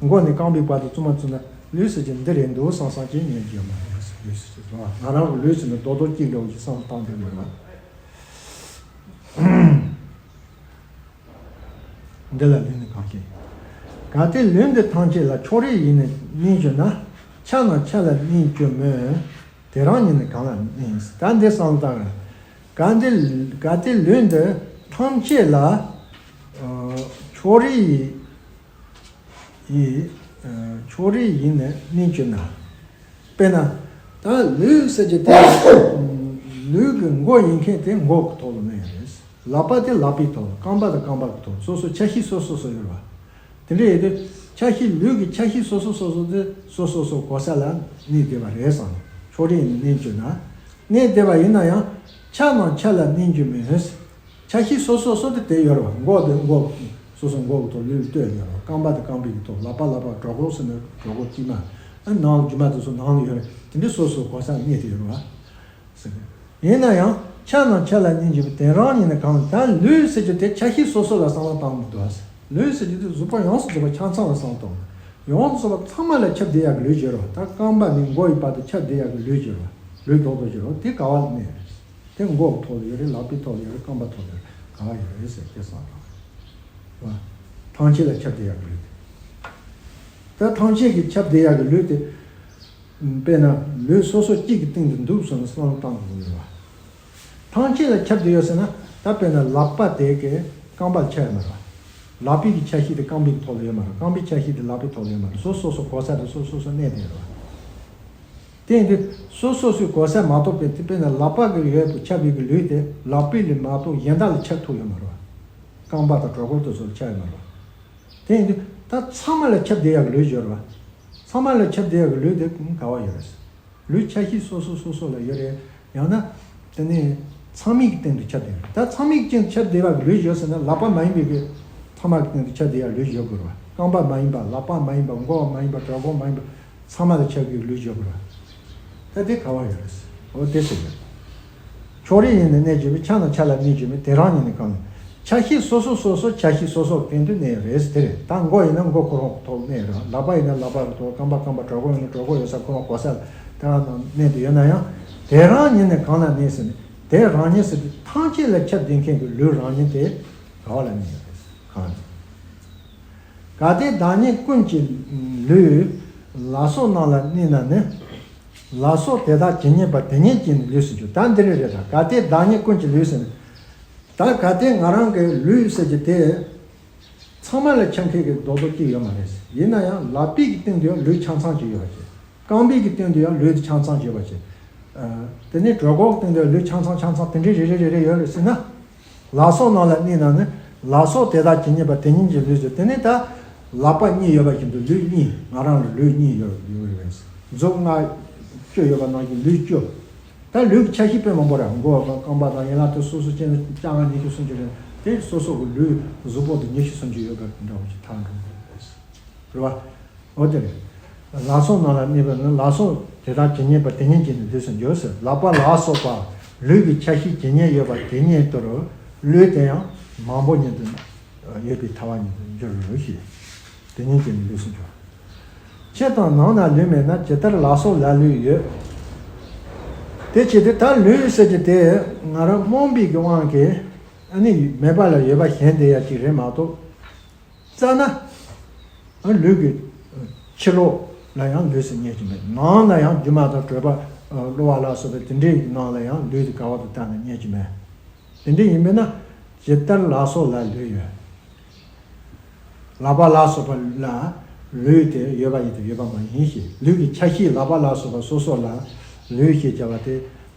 མགོ་ནས་རྐང་པའི་བར་དུ་བཙུགས་མ་བཙུགས་ན་ལུས་ཟེར་གྱི་འདི་རེད་འདུག་བསམ་བསམ་གྱིས་ཉན་རྒྱུ་མ་རེད། ལུས་ཟེར་གྱི་རེད་བ། ང་རང་གི་ལུས་ཟེར་ནས་རྡོག་རྡོག་གཅིག་འདྲ་བོ་ཞིག་བསམ་བཏང་འདོད་མི་རེད་བ། འདི་ལ་ལུས་ནི་གང་ཞིག་གལ་ཏེ་ལུས་འདི་ཐམས་ཅད་ལ་ཕྱོགས་རིས་ཡིས་ནི་གནོན་གྱུར་ན། ཆ་ནང་ཆ་ལ་གནོན་གྱུར་མོད། དེ་རང་ཉིད་ནི་གང་ལ་གནོན། ད་འདི་བསམ་བཏང་ར། གལ་ཏེ་གལ་ཏེ་ལུས་འདི་ཐམས་ཅད་ལ་ཕྱོགས་རིས་ཡིས། ཡིས། ཕྱོགས་རིས་ཡིས་ནི་གནོན་གྱུར་ན། དཔེར་ན། ད་ལུས་ཟེར་གྱི་དེ། ལུས་ཀྱི་མགོ་ཡིན་མཁན་དེ་མགོ་གི་ཐོག་ལ་གནོན་ཡ་རེད། ལག་པ་དེ་ལག་པའི་ཐོག་ལ། རྐང་པ་དེ་རྐང་པ་གི་ཐོག་ལ། སོ་སོ་ཆ་ཤས་སོ་སོ་སོ་ཡོད་རེད་བ། དེ་འདྲ་ཡོད་དུས་ཆ་ཤས་ལུས་ཀྱི་ཆ་ཤས་སོ་སོ་སོ་སོ་དེ་སོ་སོ་སོ་གོ་ས་ལ་གནས་བསྡད་པ་རེད་བསམ། ཕྱོགས་རིས་ནི་གནོན་གྱུར་ན། གནས་བསྡད་པ་ཡིན་ན་ཡང་ཆ་ནང་ཆ་ལ་གནོན་གྱུར་མོད། ཆ་ཤས་སོ་སོ་སོ་དེ་དེ་ཡོད་རེད་བ། མགོ་དེ་མགོ། སོ་སོ་མགོ་གི་ཐོག་ལུས་ལ་ལྟོས་ཡོད་རེད་བ། རྐང་པ་དེ་རྐང་པའི་གི་ཐོག་ལག་པ་ལག་པ། གྲོད་ཁོག་ཟེར་ན་གྲོད་ཁོག་དཀྱུས་མ། ཨ་ནང་ལ་རྒྱུ་མ་དེ་ཚོ་ནང་ལ་ཡོད་རེད། དེ་འདྲའི་སོ་སོ་གོ་ས་གནས་དེ་ཡོད་རེད་བ། ཟེར་གི་ཡིན་ན་ཡང་ཆ་ནང་ཆ་ལ་གནོན་གྱུར་མོད། དེ་རང་ཉིད་ནི་གང་ལ། ད་ལུས་ཟེར་རྒྱུ་དེ་ཆ་ཤས་སོ་སོ་ལ་བསམ་བློ་བཏང་མི་འདུག་བ། ལུས་ཟེར་རྒྱུ་དེ་གཟུགས་པོ་ཡོངས་སུ་རྫོགས་པ་ཆ་ཚང་ལ་བསམ་བློ་གཏོང་། ཡོངས་སུ་རྫོགས་པ་ཚང་མ་ལ་ཁྱབ་བསྡད་ཡག་གི་ལུས་ཡོད་རེད་བ། ད་རྐང་པ་ནས་མགོ་ཡི་བར་དུ་ཁྱབ་བསྡད་ཡག་གི་ལུས་ཡོད་རེད་བ། ལུས་རྡོག་རྡོག་ཡོད་རེད་བ། དེ་ག་བ་ལ་གནས་རེད། དེ་མགོ་གི་ཐོག་ལ་ཡོད་རེད། ལག་པའི་ཐོག་ལ་ཡོད་རེད། རྐང་པ་ཐོག་ལ་ཡོད་རེད། ག་བ་ཡོད་རེད་ཟེར་དེ་བསམ་བློ་བཏང་། བ། ཐམས་ཅད་ལ་ཁྱབ་བསྡད་ཡག་གི་ལུས་དེ། ད་ཐམས་ཅད་ཀྱི་ཁྱབ་བསྡད་ཡག་གི་ལུས་དེ། དཔེར་ན་ལུས་སོ་སོ་གཅིག་གི་སྟེང་དུ་འདུག་བསམ་ནས་བསམ་བློ་བཏང་དགོས་ཡོད་རེད་བ། ཐམས་ཅད་ལ་ཁྱབ་བསྡད་ཡོད་ཟེར་ན། ད་དཔེར་ན་ལག་པ་དེ་གའི་རྐང་པ་ལ་ཁྱབ་ཡོད་མ་རེད་བ། ལག་པའི་གི་ཆ་ཤས་དེ་རྐང་པའི་གི་ཐོག་ལ་ཡོད་མ་རེད། རྐང་པའི་ཆ་ཤས་དེ་ལག་པའི་ཐོག་ལ་ཡོད་མ་རེད། སོ་སོ་སོ་གོ་ས་དེ་སོ་སོ་སོ་གནས་དེ་རེད་བ། དེ་ཡིན་དུས་སོ་སོ་སོའི་གོ་ས་མ་གཏོགས་པའི་དེ་དཔེར་ན་ལག་པ་གི་ཡོད་པའི་ཁྱབ་པའི་གི་ལུས་དེ་ལག་པའི་ལས་མ་གཏོགས་གཞན་དག་ལ་ཁྱབ་ཐུབ་ཡོད་མ་རེད་བ། རྐང་པ་དང་གྲོད་ཁོག་དེ་ཚོ་ལ་ཁྱབ་ཡོད་མ་རེད་བ། དེ་ཡིན་དུས་ད་ཚང་མ་ལ་ཁྱབ་བསྡད་ཡག་གི་ལུས་ཡོད་རེད་བ། ཚང་མ་ལ་ཁྱབ་བསྡད་ཡག་གི་ལུས་དེ་ག་བ་ཡོད་རེད། ལུས་ཆ་ཤས་སོ་སོ་སོ་སོ་ལ་ཡོད་རེད། ཡང་ན། དེ་ནས་ཚང་མའི་གི་སྟེང་དུ་ཁྱབ་བསྡད་ཡོད་རེད། ད་ཚང་མའི་གི་སྟེང་དུ་ཁྱབ་བསྡད་པ་གི་ལུས་ཡོད་ཟེར་ན་ལག་པ་མ་ཡིན་པའི་གི་ཚང་མ་གི་སྟེང་དུ་ཁྱབ་བསྡད་ཡག་ལུས་ཡོད་དགོས་རེད་བ། རྐང་པ་མ་ཡིན་པ། ལག་པ་མ་ཡིན་པ། མགོ་མ་ཡིན་པ། གྲོད་ཁོག་མ་ཡིན་པ། ཚང་མ་ལ་ཁྱབ་ཀྱི་ལུས་ཡོད་དགོས་རེད་བ། ད་དེ་ག་བ་ཡོད་རེད། འོ་དེ་ཟེར་ཡོད། ཕྱོགས་རིས་ཡིས་ནི་གནོན་གྱུར་མོད། ཆ་ནང་ཆ་ལ་གནོན་གྱུར་མོད། དེ་རང་ཉིད་ནི་གང་ལ། ཆ་ཤས་སོ་སོ་སོ་སོ་ཆ་ཤས་སོ་སོ་སྟེང་དུ་གནས་ཡོད་རེད་ཟེར་དེ་རེད། ད་མགོ་ཡིན་ན་མགོ་ཁོ་རང་ཐོག་གནས་ཡོད་རེད། ལག་པ་ཡིན་ན་ལག་པ་རུ་ཐོག་རྐང་པ་རྐང་པ། གྲོད་ཁོག་ཡིན་ན་གྲོད་ཁོག་ཡོད་ས་ཁོ་རང་གོ་ས་དེ་ག་ནང་གནས་དུ་ཡོད་ན་ཡང་། དེ་རང་ཉིད་ནི་གང་ལ་གནས་ཟེར་ནས། དེ་རང་ཉིད་ཟེར་དུས་ཐམས་ཅད་ལ་ཁྱབ་བསྡད་མཁན་གྱི་ལུས་རང་ཉིད་དེ་ག་བ་ལ་གནས་ཡོད་རེད་ཟེར། གང་ལ། གལ་ཏེ་བདག་ཉིད་ཀུན་གྱི་ལུས། ལག་སོགས་རྣམས་ལ་གནས་ན་ནི། ལག་སོགས་དེ་དག་ཇི་སྙེད་པ་དེ་སྙེད་ཀྱི་ནི་ལུས་སུ་འགྱུར། ད་འདི་རེད་རེད། ད་གལ་ཏེ་བདག་ཉིད་ཀུན་གྱི་ལུས་ཟེར་ནས། ད་གལ་ཏེ་ང་རང་གི་ལུས་ཟེར་གྱི་དེ་ཚང་མ་ལ་ཁྱབ་མཁན་གྱི་རྡོག་རྡོག་གཅིག་ཡོད་མ་རེད། ཡིན་ན་ཡང་ལག་པའི་གི་སྟེང་དུ་ཡང་ལུས་ཆ་ཚང་གཅིག་ཡོད་པ་བྱས། རྐང་པའི་གི་སྟེང་དུ་ཡང་ལུས་དེ་ཆ་ཚང་གཅིག་ཡོད་པ་བྱས། ཨ། དེ་ནས་གྲོད་ཁོག་སྟེང་དུ་ཡང་ལུས་ཆ་ཚང་ཆ་ཚང་དེ་འདྲའི་རེ་རེ་རེ་རེ་ཡོད་རེད་ཟེར་ན། ལག་སོགས་རྣམས་ལ་གནས་ན་ནི། ལག་སོགས་དེ་དག་ཇི་སྙེད་པ་དེ་སྙེད་ཀྱི་ལུས་སུ། དེ་ནས་ད་ལག་པ་གཉིས་ཡོད་པ་བཞིན་དུ་ལུས་གཉིས། ང་རང་ལ་ལུས་གཉིས་ཡོད་ཡོད་རེད། མཛུབ་ལྔ་བཅུ་ཡོད་པ་ནང་བཞིན་ལུས་བཅུ། ད་ལུས་ཀྱི་ཆ་ཤས་དཔེ་མང་པོ་རེད། མགོ་དང་རྐང་པ་དང་ཡན་ལག་དེ་སོ་སོ་བྱས་ན་བཅོ་ལྔ་ཉི་ཤུ་སུམ་ཅུ་རེད། དེ་སོ་སོ་གི་ལུས་གཟུགས་པོ་དེ་ཉི་ཤུ་སུམ་ཅུ་ཡོད་པ་འདྲ་བོ་ཞིག་ཐག་འགྲོ་གི་རེད། རེད་བ། འོ་དེ་རེད། ལག་སོགས་རྣམས་ལ་གནས་པས་ན། ལག་སོགས་དེ་དག་ཇི་སྙེད་པ་དེ་སྙེད་ཀྱི་ནི་ལུས་སུ་འགྱུར་ཟེར། ལག་པ་ལ་སོགས་པ་ལུས་ཀྱི་ཆ་ཤས་ཇི་སྙེད་ཡོད་པ་དེ་སྙེད་དུ་ལུས་དེ་ཡང་མང་པོ་ཉིད་དུ་ཡོད་པའི་ཐལ་བ་ཉིད་དུ་འགྱུར་ཞེས། དེ་སྙེད་ཀྱི་ནི་ལུས་སུ་འགྱུར། ཕྱི་དང་ནང་ན་ལུས་མེད་ན། ཇི་ལྟར་ལག་སོགས་ལ་ལུས་ཡོད། དེ་བྱས་ཏེ་ད་ལུས་ཟེར་གྱི་དེ་ང་རང་རྨོངས་པའི་གི་དབང་གིས་ཨ་ནི་མེད་པ་ལ་ཡོད་པ་ཞེན་བསྡད་ཡ་ཅིག་རེད་མ་གཏོགས། རྩ་ན། ལུས་ཀྱི་ཕྱི་ལོགས་ལ་ཡང་ལུས་སུ་རྙེད་ཀྱི་མེད། ནང་ན་ཡང་རྒྱུ་མ་དང་གྲོད་པ། གློ་བ་ལ་སོགས་པའི་དེ་འདྲའི་ནང་ལ་ཡང་ལུས་དེ་ག་བ་དུ་བལྟས་ན་རྙེད་ཀྱི་མེད། དེ་འདྲ་ཡིན་པས་ན། ཇི་ལྟར་ལག་སོགས་ལ་ལུས་ཡོད། ལག་པ་ལ་སོགས་པ་ལ་ལུས་དེ་ཡོད་པ་ཡིན་དུ་ཡོད་པ་མ་ཡིན་ཞེས། ལུས་ཀྱི་ཆ་ཤས་ལག་པ་ལ་སོགས་པ་སོ་སོ་ལ་ལུས་ཞེས་བྱ་བ་དེ་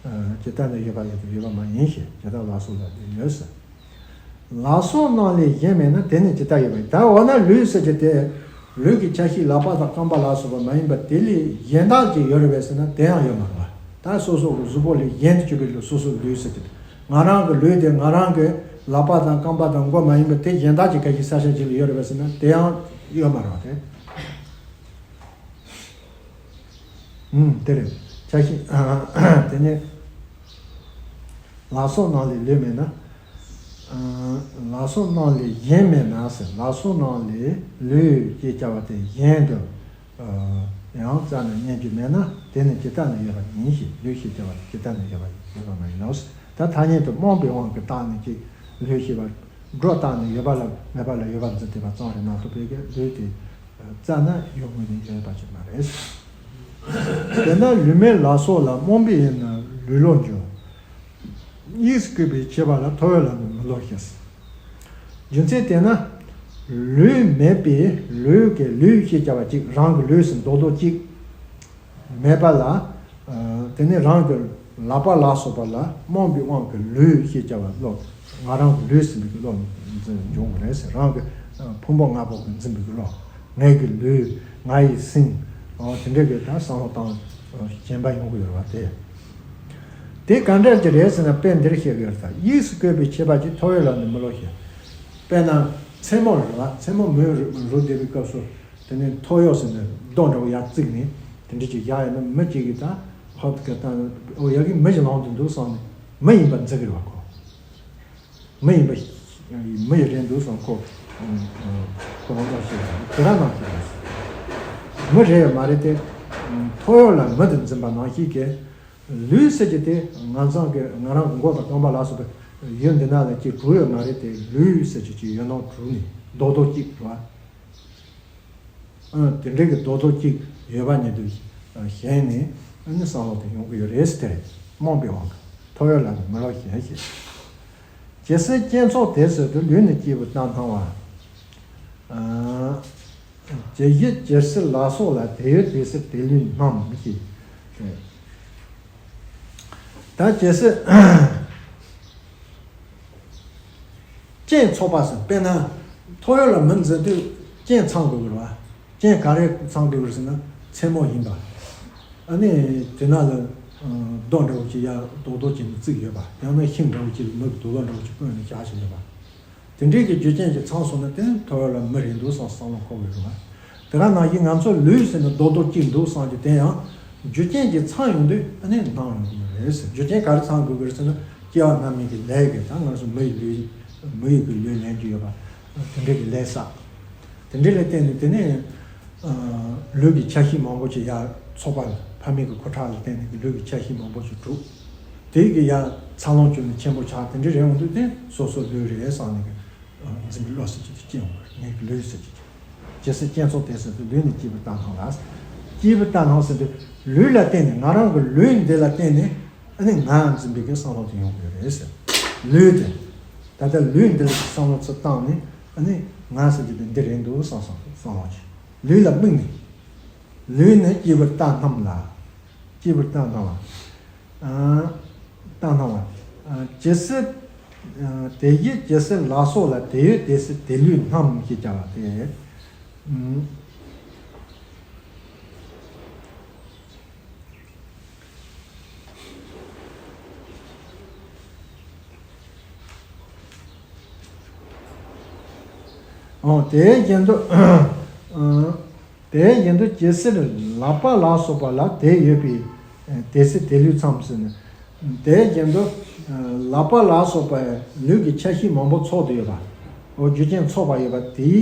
ཇི་ལྟར་ན་ཡོད་པ་ཡིན་དུ་ཡོད་པ་མ་ཡིན་ཞེས། ཇི་ལྟར་ལག་སོགས་ལ་ལུས་ཡོད་ཟེར། ལག་སོགས་རྣམས་ལས་གཞན་མེད་ན། དེ་ནི་ཇི་ལྟར་ཡོད་པ་ཡིན། ད་འོ་ན་ལུས་ཟེར་གྱི་དེ་ལུས་ཀྱི་ཆ་ཤས་ལག་པ་དང་རྐང་པ་ལ་སོགས་པ་མ་ཡིན་པ་དེ་ལས་གཞན་དག་ཅིག་ཡོད་རེད་པས་ཟེར་ན་དེ་ཡང་ཡོད་མ་རེད་པ། ད་སོ་སོ་གི་གཟུགས་པོ་ལས་གཞན་དུ་གྱུར་པའི་ལུས་སོ་སོའི་ལུས་ཟེར་གྱི་དེ། ང་རང་གི་ལུས་དེ་ང་རང་གི་ལག་པ་དང་རྐང་པ་དང་མགོ་མ་ཡིན་པ་དེ་གཞན་དག་ཅིག་ག་ཞིག་ས་ཆ་ཅིག་ལ་ཡོད་རེད་པས་ཟེར་ན་དེ་ཡང་ཡོད་མ་རེད་པ་དེ། ཨུམ། དེ་རེད། ཆ་ཤས། དེ་ནས་ལག་སོགས་རྣམས་ལས་ལུས་མེད་ན། ལག་སོགས་རྣམས་ལས་གཞན་མེད་ན་ཟེར། ལག་སོགས་རྣམས་ལས་ལུས་ཞེས་བྱ་བ་དེ་གཞན་དུ་ཡང་རྩ་ནས་རྙེད་རྒྱུ་མེད་ན། དེ་ནི་ཇི་ལྟར་ན་ཡོད་པ་ཡིན་ཞེས། ལུས་ཞེས་བྱ་བ་དེ་ཇི་ལྟར་ན་ཡོད་པ་ཡོད་པ་མ་ཡིན་ནོ། ད་ཐ་སྙད་དུ་རྨོངས་པའི་དབང་གིས་བཏགས་ནས་ཅིག་ལུས་ཞེས་པ་སྒྲོ་བཏགས་ནས་ཡོད་པ་ལ་མེད་པ་ལ་ཡོད་པར་འཛིན་བསྡད་པ་ཙམ་རེད་མ་གཏོགས་པའི་གི་ལུས་དེ་རྩ་ན་ཡོད་དངོས་ནས་ཡོད་པ་ཅིག་མ་རེད། དེ་ལྟར་ལུས་མེད་ལག་སོགས་ལ། རྨོངས་པའི་ཡིད་ནི་ལུས་ལོག་འགྱུར། དབྱིངས་སུ་བཀོད་པའི་ཤེས་པ་ལ། ཐོ་ཡོད་ལ་ནི་མི་སློབ་ཞེས། རྒྱུ་མཚན་དེས་ན། ལུས་མེད་པའི་ལུས་ཀྱི་ལུས་ཞེས་བྱ་བ་ཅིག་རང་གི་ལུས་སུ་རྡོག་རྡོག་གཅིག་མེད་པ་ལ། ཨ། དེ་ནས་རང་གི་ལག་པ་ལ་སོགས་པ་ལ་རྨོངས་པའི་དབང་གིས་ལུས་ཞེས་བྱ་བ་བློ། ང་རང་གི་ལུས་ཟིན་པའི་བློ་འཛིན་འབྱུང་བ་རེད་ཟེར། རང་གི་ཕུང་པོ་ལྔ་པོ་གི་འཛིན་པའི་བློ། ངའི་གི་ལུས། ང་ཡི་སེམས། ཨོ། དེ་འདྲ་གི་ད་བསམ་བློ་བཏང་ཞེན་པ་ཡོང་གི་ཡོད་རེད་བ་དེ། དེ་ག་འདྲ་ཅིག་རེད་ཟེར་ན་དཔེ་འདིར་བཤད་ཀྱི་ཡོད་རེད། ད་དབྱིངས་སུ་བཀོད་པའི་ཤེས་པ་ཅིག་ཐོ་ཡོད་ལ་ནི་མི་སློབ་ཞེས། དཔེར་ན་མཚན་མོ་རེད་བ། མཚན་མོ་མེ་རུབ་བསྡད་པའི་སྐབས་སུ། དེ་ནས་ཐོ་ཡོག་ཟེར་ནས་རྡོ་འདྲ་བོ་ཡར་བརྩིགས་ནས་དེ་འདྲ་ཅིག་བཞག་ཡོད་ན་མི་གཅིག་གིས་ད་ཧོབ་ཀྱི་ད་ཨོ་ཡ་གི་མི་ཞིག་ལངས་འདུག་འདུག་བསམ་ནས་མི་ཡིན་པ་འཛིན་གྱི་རེད་བ་ཁོ། མི་ཡིན་པ་མི་ཡི་རེད་འདུག་བསམ་ཁོ་ཁོ་རང་ཙམ་ཞིག་རེད། དེ་རང་ནང་བཞིན་རེད། མི་རེད་ཡོད་མ་རེད་དེ། ཐོ་ཡོག་ལ་མི་དེ་འཛིན་པ་ནང་བཞིན་གྱི། ལུས་ཟེར་གྱི་དེ་ང་ཚང་གི་ང་རང་གི་མགོ་དང་རྐང་པ་ལ་སོགས་པའི་ཡུལ་འདི་ན་ལ་ཅིག་གྲུབ་ཡོད་མ་རེད་དེ། ལུས་ཟེར་གྱི་ཅིག་ཡོད་ནོ་གྲུབ་ནས་རྡོག་རྡོག་གཅིག་རེད་བ། ཨ། དེ་འདྲའི་གི་རྡོག་རྡོག་གཅིག་ཡོད་པ་ཉིད་དུ་ཞེན་ནས་ཨ་ནི་བསམ་བློ་དེ་ཡོང་གི་ཡོད་རེད་ཟེར། རྨོངས་པའི་དབང་གིས་ཐོ་ཡོད་ལ་ནི་མི་སློབ་ཞེས་བཤད། ཇི་སྲིད་སྐྱེད་ཚོགས་དེ་སྲིད་དུ། ལུས་ནི་སྐྱེས་བུ་ལྟར་སྣང་བ། ཨ། ཇི་ཞིག་ཇི་སྲིད་ལ་སོགས་ལ། དེ་ཡོད་དེ་སྲིད་དེ་ལུས་རྣམས་ཞེས། ད་ཇི་སྲིད་རྐྱེན་ཚོགས་པ་ཟེར། དཔེར་ན་ཐོ་ཡོག་ལ་མི་འཛིན་དུས་རྐྱེན་ཚང་དགོས་ཀྱི་རེད་བ། རྐྱེན་ག་རེ་ཚང་དགོས་ཀྱི་རེད་ཟེར་ན་མཚན་མོ་ཡིན་པ། ཨ་ནི་དེ་ན་ལ་རྡོ་འདྲ་བོ་ཅིག་ཡར་རྡོག་རྡོག་ཅིག་ནས་བརྩིགས་ཡོད་པ། ཡང་ན་ཤིང་འདྲ་བོ་ཅིག་ལ་མི་གི་རྡོག་རྡོག་འདྲ་བོ་ཅིག་བསྐོན་ནས་བཞག་བཞིན་ཡོད་པ། དེ་འདྲའི་གི་རྒྱུ་རྐྱེན་ཅིག་ཚང་སོང་ན་དེ་ནི་ཐོ་ཡོག་ལ་མི་རེད་འདུག་བསམ་བསམ་བློ་འཁོར་བའི་རེད་བ། དེ་ག་ནང་བཞིན་ང་ཚོ་ལུས་ཟེར་ན་རྡོག་རྡོག་གཅིག་འདུག་བསམ་གྱི་དེ་ཡང་རྒྱུ་རྐྱེན་ཅིག་ཚང་ཡོང་དུས་ཨ་ནི་སྣང་ཡོང་གི་རེད་ཟེར། རྒྱུ་རྐྱེན་ག་རེ་ཚང་དགོས་ཀྱི་རེད་ཟེར་ན་སྐྱེ་བ་སྔ་མའི་གི་ལས་ཀྱིས་ད་ང་ཚོ་མི་ཡི་ལུས་ མི་ཡི་གི་ལུས་ལེན་རྒྱུ་ཡོད་པ། དེ་འདྲའི་གི་ལས་བསགས། དེ་འདྲའི་ལ་བརྟེན་ནས་དེ་ནས་ལུས་ཀྱི་ཆ་ཤས་མང་པོ་ཅིག་ཡར་ཚོགས་པ་ལ་ཕ་མེས་ཀྱི་ཁུ་ཁྲག་ལ་བརྟེན་ནས་ཀྱི་ལུས་ཀྱི་ཆ་ཤས་མང་པོ་ཅིག་གྲུབ། དེ་གི་ཡར་འཚར་ལོངས་བྱུང་ནས་ཆེན་པོ་ཆགས། དེ་འདྲའི་རེད་འོང་དུས་དེ་སོ་སོ་ལུས་རེད་བསམ་ནས་ཀྱི་འཛིན་པའི་བློ་ཟེར་གྱི་དེ་སྐྱེ་འོང་བ་རེད། ངའི་ལུས་ཟེར་གྱི་དེ། ཇི་སྲིད་སྐྱེ་ཚོགས་དེ་ཟེར་དུས་ལུས་ནི་སྐྱེས་བུའི་རྟ་སྣང་ལ། སྐྱེས་བུའི་རྟ་སྣང་ཟེར་དུས་ལུས་ལ་བརྟེན་ནས་ང་རང་གི་ལུས་འདི་ལ་བརྟེན་ནས་ཨ་ནི་ང་འཛིན་པའི་གི་བསམ་བློ་དེ་ཡོང་གི་རེད་ཟེར། ལུས་དེ། ད་ལྟ་ལུས་འདི་ལ་བསམ་བློ་ཚུར་བཏང་ནས་ཨ་ནི་ང་ཟེར་གྱི་དེ་འདི་རེད་འདུག་བསམ་བསམ་བསམ་བློ་ཅིག་ལུས་ལ་དམིགས་ནས། ལུས་ནི་སྐྱེས་བུའི་རྟ་སྣང་ལ། སྐྱེས་བུའི་རྟ་སྣང་ལ། ཨ། རྟ་སྣང་བ། ཨ། ཇི་སྲིད། ཨ། དེ་བཞིན་ཇི་སྲིད་ལ་སོགས་ལ། དེ་ཡོད་དེ་སྲིད་དེ་ལུས་རྣམས་ཞེས་བྱ་བ་སྟེ། ཨུམ། འོ་དེ་བཞིན་དུ། ཨ། དེ་བཞིན་དུ་ཇི་སྲིད་ལག་པ་ལ་སོགས་པ་ལ་དེ་ཡོད་པའི་དེ་སྲིད་དེ་ལུས་ཙམ་ཟེར་ནས། དེ་བཞིན་དུ་ལག་པ་ལ་སོགས་པའི་ལུས་ཀྱི་ཆ་ཤས་མང་པོ་ཚོགས་ཏེ་ཡོད་པ། འོ་རྒྱུ་རྐྱེན་ཚོགས་པ་ཡོད་པ་དེའི་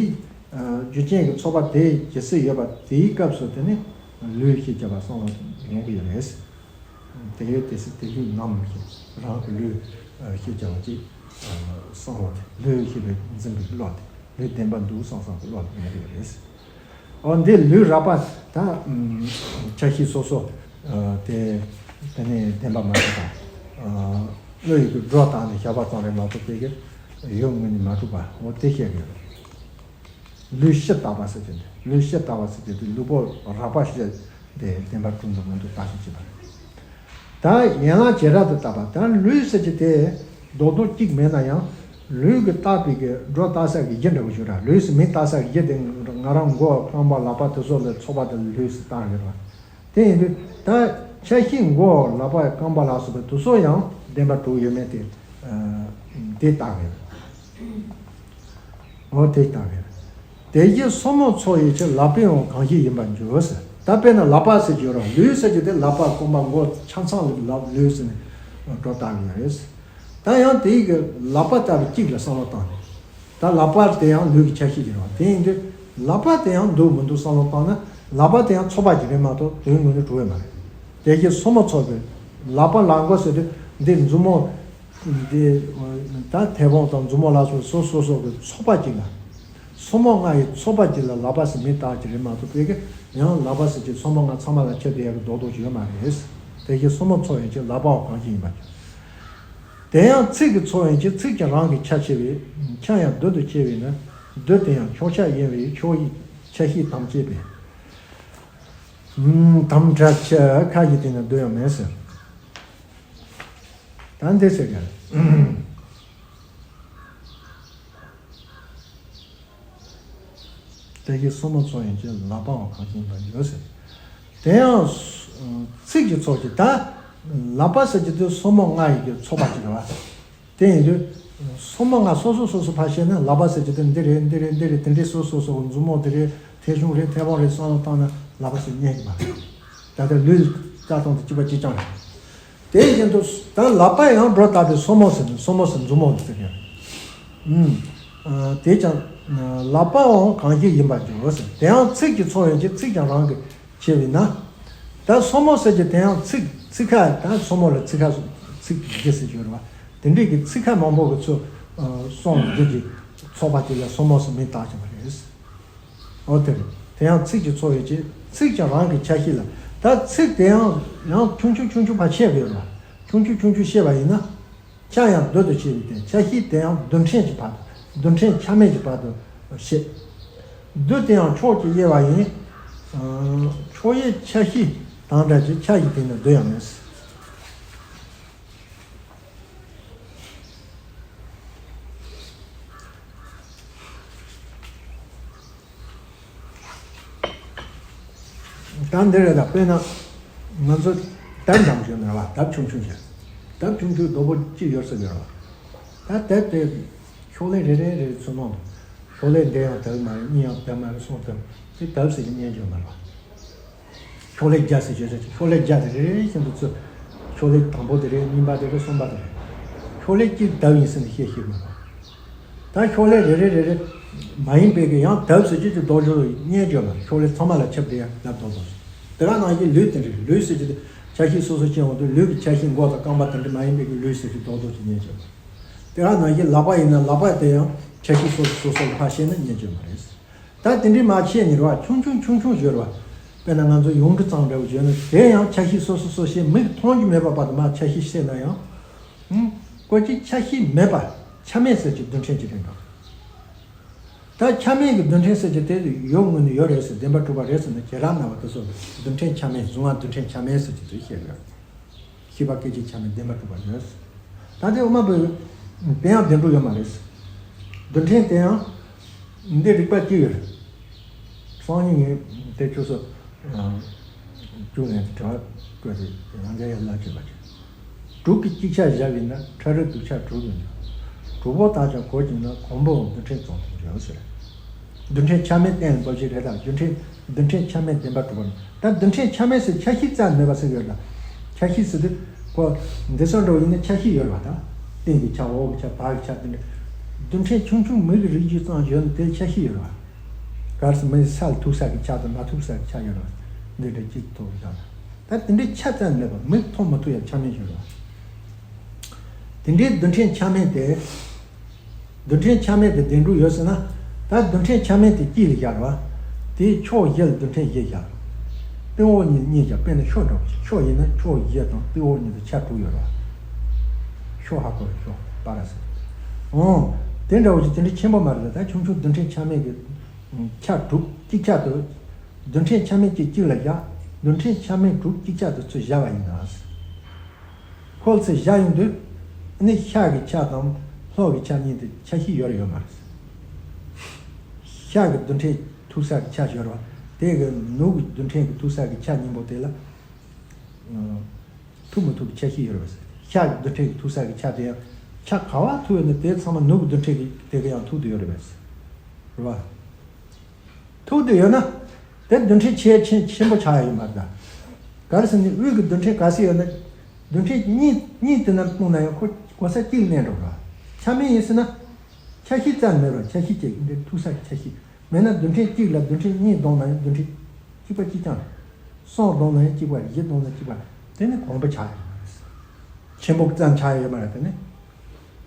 རྒྱུ་རྐྱེན་གྱི་ཚོགས་པ་དེ་ཇི་སྲིད་ཡོད་པ་དེའི་སྐབས་སུ་དེ་ནི་ལུས་ཞེས་བྱ་བ་བསམ་བློ་ཡོང་གི་ཡོད་རེད། དེ་ཡོད་དེ་སྲིད་དེ་ལུས་རྣམས་ཞེས་རང་གི་ལུས་ཞེས་བྱ་བ་ཅིག་བསམ་བློ་དེ་ལུས་ཞེས་པའི་འཛིན་པའི་བློ་དེ་ལུས་བདེན་པ་འདུག་བསམ་བསམ་གྱི་བློ་དེ་ཡོང་གི་ཡོད་རེད། འོ་འདི་ལུས་རགས་པ་ད་ཆ་ཤས་སོ་སོ་དེ་དེ་ནས་བདེན་པ་མ་གྲུབ་པ། བློ་ཡི་གི་སྒྲོ་བཏགས་ནས་བཞག་པ་ཙམ་རེད་མ་གཏོགས་དེ་གི་ཡོད་ངོས་ནས་མ་གྲུབ་པ་འོ་དེ་བཤད་ཀྱི་ཡོད་རེད། ལུས་ཕྱི་བཏགས་པ་ཟེར་གྱི་འདུག་ལུས་ཕྱི་བཏགས་པ་ཟེར་གྱི་འདུག་ལུས་པོ་རགས་པ་ཕྱི་དེ་བདེན་པ་གྲུབ་འདུག་མི་འདུག་བརྟག་ཞིབ་བྱེད་པ་རེད། ད་ཡན་ལག་བྱེ་བྲག་ཏུ་བཏགས་པ། ད་ལུས་ཟེར་གྱི་དེ་རྡོག་རྡོག་གཅིག་མེད་ན་ཡང་ལུས་ཀྱི་བཏགས་པའི་གི་སྒྲོ་བཏགས་ས་གི་གཞི་འདྲ་བོ་ཞིག་རེད། ལུས་སུ་མིང་བཏགས་ས་གི་གཞི་དེ་ང་རང་མགོ་རྐང་པ་ལག་པ་དེ་ཚོ་ལ་ཚོགས་པ་དེ་ལུས་སུ་བཏགས་ཡོད་རེད། དེ་ཡིན་དུས་ད་ཆ་ཤས་མགོ་ལག་པ་རྐང་པ་ལ་སོགས་པ་དེ་ཚོ་ཡང་བདེན་པ་གྲུབ་ཡོད་མེད་དེ་དེ་བཏགས་ཡོད། འོ་དེ་ལྟ་བས། དེ་བཞིན་སོར་མོ་ཚོགས་ཡོད་ཕྱིར། ལག་པའང་གང་ཞིག་ཡིན་པར་འགྱུར་ཟེར། ད་དཔེར་ན་ལག་པ་ཟེར་གྱི་ཡོད་རེད། ལུས་ཟེར་གྱི་དེ་ལག་པ་རྐང་པ་མགོ་ཆ་ཚང་ལ་ལག་ལུས་ཟེར་ནས་སྒྲོ་བཏགས་ཡོད་རེད། ད་ཡང་དེའི་གི་ལག་པ་ལྟ་བུ་གཅིག་ལ་བསམ་བློ་བཏང་ནས། ད་ལག་པ་དེ་ཡང་ལུས་ཀྱི་ཆ་ཤས་ཀྱི་རེད་བ། དེ་ཡིན་དུས་ལག་པ་དེ་ཡང་འདུག་མི་འདུག་བསམ་བློ་བཏང་ན་ལག་པ་དེ་ཡང་ཚོགས་པ་གཅིག་རེད་མ་གཏོགས་དོན་དངོས་གནས་གྲུབ་ཡོད་མ་རེད། དེ་བཞིན་སོར་མོ་ཚོགས་པའི་ལག་པ་ལག་མགོ་ཟེར་དུས་འདི་མཛུབ་མོ། འདི་ད་མཐེ་བོང་དང་མཛུབ་མོ་ལ་སོགས་སོ་སོ་སོ་གི་ཚོགས་པ་གཅིག་ལ། སོར་མོ་ལྔ་ཡི་ཚོགས་པ་གཅིག་ལ་ལག་པ་ཟེར་མིང་བཏགས་ཀྱི་རེད་མ་གཏོགས་དཔེ་གི་ཡང་ལག་པ་ཟེར་གྱི་སོར་མོ་ལྔ་ཚང་མ་ལ་ཁྱབ་བསྡད་ཡག་གི་རྡོག་རྡོག་ཅིག་ཡོད་མ་རེད། དེ་བཞིན་སོར་མོ་ཚོགས་ཡོད་ཕྱིར། ལག་པའང་གང་ཞིག་ཡིན་པར་འགྱུར། དེ་ཡང་ཚིགས་ཀྱི་ཚོགས་ཡོད་ཕྱིར། ཚིགས་ཀྱང་རང་གི་ཆ་ཕྱེ་བས། ཆ་ཡང་རྡུལ་དུ་ཕྱེ་བས་ན། རྡུལ་དེ་ཡང་ཕྱོགས་ཆ་དབྱེ་བས་ཕྱོགས་ཡི་ཆ་ཤས་དམ་བཅས་པས། དམ་བཅས་ཁ་ཅིག་དེ་ན་རྡུལ་ཡང་མེད་ཟེར། ད་འདི་ཟེར་ག་དེ་བཞིན་སོར་མོ་ཚོགས་ཡོད་ཕྱིར། ལག་པའང་གང་ཞིག་ཡིན་པར་འགྱུར་ཟེར། དེ་ཡང་ཚིགས་ཀྱི་ཚོགས་ཀྱི་ད་ལག་པ་ཟེར་གྱི་དེ་སོར་མོ་ལྔ་ཡི་གི་ཚོགས་པ་ཅིག་རེད་བ། དེ་ཡིན་དུས་སོར་མོ་ལྔ་སོ་སོ་སོ་སོ་ཕར་བཤད་ན་ལག་པ་ཟེར་གྱི་དེ་འདི་རེད་འདི་རེད་འདི་རེད་དེ་འདྲའི་སོ་སོ་སོ་སོ་མཛུབ་མོ་དེ་རེད་མཐེ་གཞུང་རེད་མཐེ་བོང་རེད་བསམ་བློ་བཏང་ན་ལག་པ་ཟེར་རྙེད་ཀྱི་མ་རེད། ད་ལྟ་ལུས་ལྟ་སྟངས་དེ་གཅིག་པ་གཅིག་རྐྱང་རེད། དེ་བཞིན་དུ་ད་ལག་པ་ཡང་སྒྲོ་བཏགས་པའི་སོར་མོ་ཟེར་ནས་སོར་མོ་ཟེར་མཛུབ་མོ་ཟེར་ཡང་། ཨུམ། དེ་ཀྱང་ལག་པའང་གང་ཞིག་ཡིན་པར་འགྱུར་ཟེར། དེ་ཡང་ཚིགས་ཀྱི་ཚོགས་ཡོད་ཕྱིར། ཚིགས་ཀྱང་རང་གི་ཕྱེ་བས་ན། ད་སོར་མོ་ཟེར་གྱི་དེ་ཡང་ཚིགས་ཚིགས་ཁ་ད་སོར་མོ་ལ་ཚིགས་ཁ་ཚིགས་ཀྱི་རྗེས་སུ་གྱུར་བ། དེ་འདྲའི་གི་ཚིགས་ཁ་མང་པོ་གི་ཚུལ་སོང་འདི་གི་ཚོགས་པ་དེ་ལ་སོར་མོ་ཟེར་མིང་བཏགས་ཀྱི་མ་རེད། འོ་དེ་རེད། དེ་ཡང་ཚིགས་ཀྱི་ཚོགས་ཡོད་ཅེས། ཚིགས་ཀྱང་རང་གི་ཆ་ཤས་ལ། ད་ཚིགས་དེ་ཡང་ཡང་ཆུང་ཆུང་ཆུང་ཆུང་ཕར་ཕྱེ་དགོས་རེད་བ། ཆུང་ཆུང་ཆུང་ཆུང་བཤད་པ་ཡིན་ན། ཆ་ཡང་རྡུལ་དུ་ཕྱེ་བའི་སྟེང་ཆ་ཤས་དེ་ཡང་རྡུལ་ཕྲན་གྱི་བར་དུ་རྡུལ་ཕྲན་ཆ་མེད་ཀྱི་བར་དུ་བཤད། རྡུལ་དེ་ཡང་ཕྱོགས་ཀྱིས་དབྱེ་བ་ཡིན། ཕྱོགས་དབྱེ་ཆ་ཤས་དང་འདྲ་ཅིག་ཆ་ཡི་སྟེང་ན་རྡུལ་ཡང་མེད། ད་འདི་རེད། ད་དཔེར་ན་ང་ཚོ་དེབ་འདྲ་པོ་ཞིག་ཡོད་ན་རེད་བ། དེབ་ཆུང་ཆུང་ཞིག་དེབ་ཆུང་ཆུང་རྡོག་པོ་གཅིག་ཡོད་ས་ཡོད་རེད་བ། ད་དེབ་དེ་ཤོག་ལྷེ་རེ་རེ་རེ་ཚུར་ནང་དུ་ཤོག་ལྷེ་འདི་ཡང་དེབ་མ་རེད། གཉིས་ཡང་དེབ་མ་རེད། གསུམ་དེབ་དེ་དེབ་ཟེར་གྱི་མཉན་གྱི་ཡོད་མ་རེད་བ། ཤོག་ལྷེ་བརྒྱ་ཟེར་བརྗོད་བྱ་ཅིག་ཤོག་ལྷེ་བརྒྱ་དེ་རེ་རེ་བཞིན་དུ་ཚུར། ཤོག་ལྷེ་དང་པོ་དེ་རེད། གཉིས་པ་དེ་རེད། གསུམ་པ་དེ་རེད། ཤོག་ལྷེ་གཅིག་དེབ་ཡིན་ཟེར་ནས་བཤད་ཤེས་མི་རུང་། ད་ཤོག་ལྷེ་རེ་རེ་རེ་རེ་མ་ཡིན་པའི་གི་ཡང་དག་ཟེར་རྒྱུ་དེ་ལྡོག་ཕྱོགས་རྙེད་རྒྱུ་མ་རེད། ཤོག་ལྷེ་ཚང་མ་ལ་ཁྱབ་བསྒྲགས་ཡང་ལབ་ལྡོག་ལྡོག་རེད། དེ་ག་ནང་བཞིན་ལུས་དེ་འདྲ་རེད། ལུས་ཟེར་རྒྱུ་དེ་ཆ་ཤས་སོ་སོ་སྐྱེ་འོང་དུས་ལུས་ཀྱི་ཆ་ཤས་མགོ་དང་རྐང་པ་དེ་འདྲ་མ་ཡིན་པའི་གི་ལུས་ཟེར་རྒྱུ་ལྡོག་ལྡོག་ཅིག་རྙེད་རྒྱུ་མ་རེད། དེ་ག་ནང་བཞིན་ལག་པ་ཡིན་ན་ལག་པ་དེ་ཡང་ཆ་ཤས་སོ་སོ་སོ་སོ་ལ་ཕར་བཤད་ན་རྙེད་རྒྱུ་མ་རེད། ད་དེ་འདྲའི་མ་བྱས་ནས་རེད་བ། ཆུང་ཆུང་ཆུང་ཆུང་ཡོད་རེད་བ། དཔེར་ན་ང་ཚོ་ཡོངས་གྲུབ་ཙམ་འདྲ་བོ་བརྗོད་ན་དེ་ཡང་ཆ་ཤས་སོ་སོ་སོ་སོའི་མིག་མཐོང་རྒྱུ་མེད་པ་བར་དུ་མ་ཆ་ཤས་བཤད་ན་ཡང་། ཧུམ། ཀོ་ཅི་ཆ་ཤས་མེད་པ་ཆ་མེད་ཟེར་གྱི་རྡུལ་ཕྲན་གྱི་རིགས་འདྲ། ད་ཆ་མེད་ཀྱི་རྡུལ་ཕྲན་ཟེར་གྱི་དེ་ཡོད་ངོས་ནས་ཡོད་རེད་ཟེར། བདེན་པར་གྲུབ་པ་རེད་ཟེར་ན་བྱེ་བྲག་སྨྲ་བ་དེ་ཚོ་རྡུལ་ཕྲན་ཆ་མེད་གཟུང་བ་རྡུལ་ཕྲན་ཆ་མེད་ཟེར་གྱི་དེ་བཤད་ཡོད། ཤེས་པ་སྐད་ཅིག་ཆ་མེད་བདེན་པར་གྲུབ་པ་ཡོད། ད་དེ་དབུ་མ་པའི་དེ་ཡང་བདེན་གྲུབ་ཡོད་མ་རེད། རྡུལ་ཕྲན་དེ་ཡང་འདི་རིགས་པ་གཅིག་ཡོད་རེད། སང་ཉིན་ངས་དེ་ཁྱོད་ཚོ་བཅུག་ནས་དྲི་བ་བཀོད་དེ་རང་རྒྱལ་ཡར་ལ་བྱེད་པ་བྱེད། དྲུག་གི་གཅིག་ཆ་བཞག་པས་ན་ཕྲ་རབ་དྲུག་ཆ་དྲུག་ཡིན་ལ། དྲུག་པོ་དག་ཀྱང་གོ་བྱུང་ན་གོང་འཕེལ་རྡུལ་ཕྲན་ཙམ་དུ་འགྱུར་ཟེར། རྡུལ་ཕྲན་ཆ་མེད་གཏན་ལ་འབབ་ཞིག་རེད་ད། རྡུལ་ཕྲན་རྡུལ་ཕྲན་ཆ་མེད་བདེན་པར་གྲུབ་པ་ནི། ད་རྡུལ་ཕྲན་ཆ་མེད་ཟེར་ཆ་ཤས་རྩ་ནས་མེད་པ་ཟེར་ཡོད་ལ། ཆ་ཤས་ཟེར་དུས་ཁོ་འདི་ཚོ་འགྲོ་ཡིན་ན་ཆ་ཤས་ཡོད་རེད་བ་ད། སྟེང་གི་ཆ་འོག་གི་ཆ་བར་གྱི་ཆ་དེ་འདྲ། རྡུལ་ཕྲན་ཆུང་ཆུང་མིག་གི་རིགས་རྒྱུད་ཙམ་ཡོད་ན་དེ་ཆ་ཤས་ཡོད་རེད་བ། གལ་སྲིད་མི་ས་ལ་ཐུག་ས་གི་ཆ་དང་མ་ཐུག་ས་གི་ཆ་ཡོད་རེད་བ། འདི་འདྲ་གཅིག་ཐུག་བཞག་ན། ད་དེ་འདྲའི་ཆ་རྩ་ནས་མེད་པ་མིག་མཐོང་མ་ཐུབ་ཡ་ཆ་མེད་ཡོད་རེད་བ། དེ་འདྲའི་རྡུལ་ཕྲན་ཆ་མེད་དེ། རྡུལ་ཕྲན་ཆ་མེད་དེ་བདེན་གྲུབ་ཡོད་ཟེར་ན། ད་རྡུལ་ཕྲན་ཆ་མེད་དེ་གཅིག་ལ་བཞག་རོགས། དེའི་ཕྱོགས་བཞི་ལ་རྡུལ་ཕྲན་བཞི་བཞག་རོགས། སྟེང་འོག་གཉིས་གཉིས་བཞག་དཔེར་ན་ཤོག་འདྲ་བོ་ཞིག་ཕྱོགས་བཞི་ན་ཕྱོགས་བཞི་དང་སྟེང་འོག་གཉིས་དུ་ཆ་དྲུག་ཡོད་རོགས། ཤོག་ཧ་གོ་རེད། ཤོག་པ་ར་ཟེར། འོང་། དེ་འདྲ་བོ་ཞིག་དེ་འདྲ་ཆེན་པོ་མ་རེད་ད། ཆུང་ཆུང་རྡུལ་ཕྲན་ཆ་མེད་ཀྱི་ཆ་དྲུག་གཅིག་ཆ་དུ། རྡུལ་ཕྲན་ཆ་མེད་གཅིག་གཅིག་ལ་བཞག་རྡུལ་ཕྲན་ཆ་མེད་དྲུག་གཅིག་ཆ་དུ་ཚུར་བཞག་པ་ཡིན་ན། ཁོ་ཚོས་བཞག་ཡོང་དུས། ནི་ཤར་གྱི་ཆ་དང་ལྷོ་གི་ཆ་གཉིས་དེ་ཆ་ཤས་ཡོད་རེད་ཡོད་མ་རེད། ཤར་གྱི་རྡུལ་ཕྲན་ཐུག་ས་གི་ཆ་ཡོད་རེད་བ། དེ་གི་ནུབ་གི་རྡུལ་ཕྲན་གྱི་ཐུག་ས་གི་ཆ་གཉིས་པོ་དེ་ལ། ཐུག་མི་ཐུག་གི་ཆ་ཤས་ཡོད་རེད་བ། ཤར་གྱི་རྡུལ་ཕྲན་གྱི་ཐུག་ས་གི་ཆ་དེ་ཡང་ཆ་ག་བ་ཐུག་ཡོད་ན་དེ་ཚང་མ་ནུབ་གི་རྡུལ་ཕྲན་གྱི་དེ་གི་ཡང་ཐུག་ཏུ་ཡོད་རེད་བ། རེད་བ། ཐུག་དུ་ཡོད་ན། དེ་རྡུལ་ཕྲན་ཆེ་ཆེ་ཆེན་པོ་ཆགས་ཡ་ཡོད་མ་རེད་ད། ག་རེ་ཟེར་ན་དབུས་ཀྱི་རྡུལ་ཕྲན་ག་ཚོད་ཡོད་ན། རྡུལ་ཕྲན་གཉིས་གཉིས་དེ་ནང་སྤུངས་ན་ཡང་ཁོ་གོ་ས་གཅིག་གནས་འགྲོ་ར། ཆ་མེད་ཡིན་ཟེར་ན། ཆ་ཤས་རྩ་ནས་མེད་པར་ཆ་ཤས་གཅིག་འདི་ཐུག་ས་ཆ་ཤས། མེད་ན་རྡུལ་ཕྲན་གཅིག་ལ་རྡུལ་ཕྲན་གཉིས་བསྡོམས་ན་ཡང་རྡུལ་ཕྲན་གཅིག་པ་གཅིག་རྐྱང་རེད། གསུམ་བསྡོམས་ན་ཡང་གཅིག་པ་རེད། བཞི་བསྡོམས་ན་གཅིག་པ་རེད། དེ་ནི་གོང་འཕེལ་ཆགས་ཡོད་མ་རེད། ཆེན་པོ་ཙམ་ཆགས་ཡོད་མ་རེད་དེ་ནི།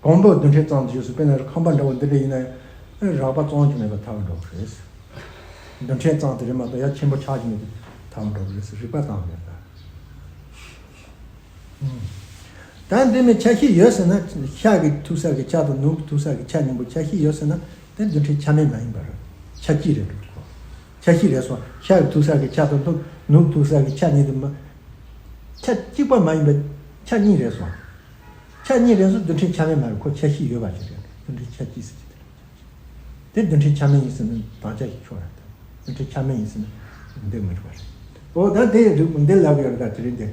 གོང་འཕེལ་རྡུལ་ཕྲན་ཙམ་དུ་ཡོད་སྲིད། དཔེར་ན་ཁང་པ་འདྲ་བོ་འདི་འདྲ་ཡིན་ན་ཡང་རགས་པ་ཙམ་གྱིས་མེད་པར་ཐལ་བར་འགྲོ་གི་རེད། རྡུལ་ཕྲན་ཙམ་དུ་རེད་མ་གཏོགས་ཡང་ཆེན་པོ་ཆགས་ཀྱི་མེད་པར་ཐལ་བར་འགྲོ་གི་རེད་ཟེར། རིག་པ་ཙམ་མེད་པ། ད་འདི་ནི་ཆ་ཤས་ཡོད་ཟེར་ན་ཤར་གྱི་ཐུག་ས་གི་ཆ་དང་ནུབ་ཀྱི་ཐུག་ས་གི་ཆ་གཉིས་པོ་ཆ་ཤས་ཡོད་ཟེར་ན་དེ་རྡུལ་ཕྲན་ཆ་མེད་མ་ཡིན་པར་ཆ་གཅིག་རེད་འགྲོ་གི། ཆ་ཤས་རེད་སོང་། ཤར་གྱི་ཐུག་ས་གི་ཆ་དང་ནུབ་ནུབ་ཐུག་ས་གི་ཆ་གཉིས་དེ་མ། ཆ་གཅིག་པ་མ་ཡིན་པ་ཆ་གཉིས་རེད་སོང་། ཆ་གཉིས་རེད་སོང་། རྡུལ་ཕྲན་ཆ་མེད་མ་རེད། ཁོ་ཆ་ཤས་ཡོད་པ་ཅིག་རེད། རྡུལ་ཕྲན་ཆ་གཅིག་ཟེར་གྱི་དེ་རེད། དེ་རྡུལ་ཕྲན་ཆ་མེད་ཡིན་ཟེར་ན་དམ་བཅའ་ཞིག་ཆོག་རེད། རྡུལ་ཕྲན་ཆ་མེད་ཡིན་ཟེར་ན་འདི་མི་འགྲིག་པ་རེད། འོ་ད་དེ་རིགས་འདི་ལབ་ཡོད་རེད། ད་དེ་རིང་འདི་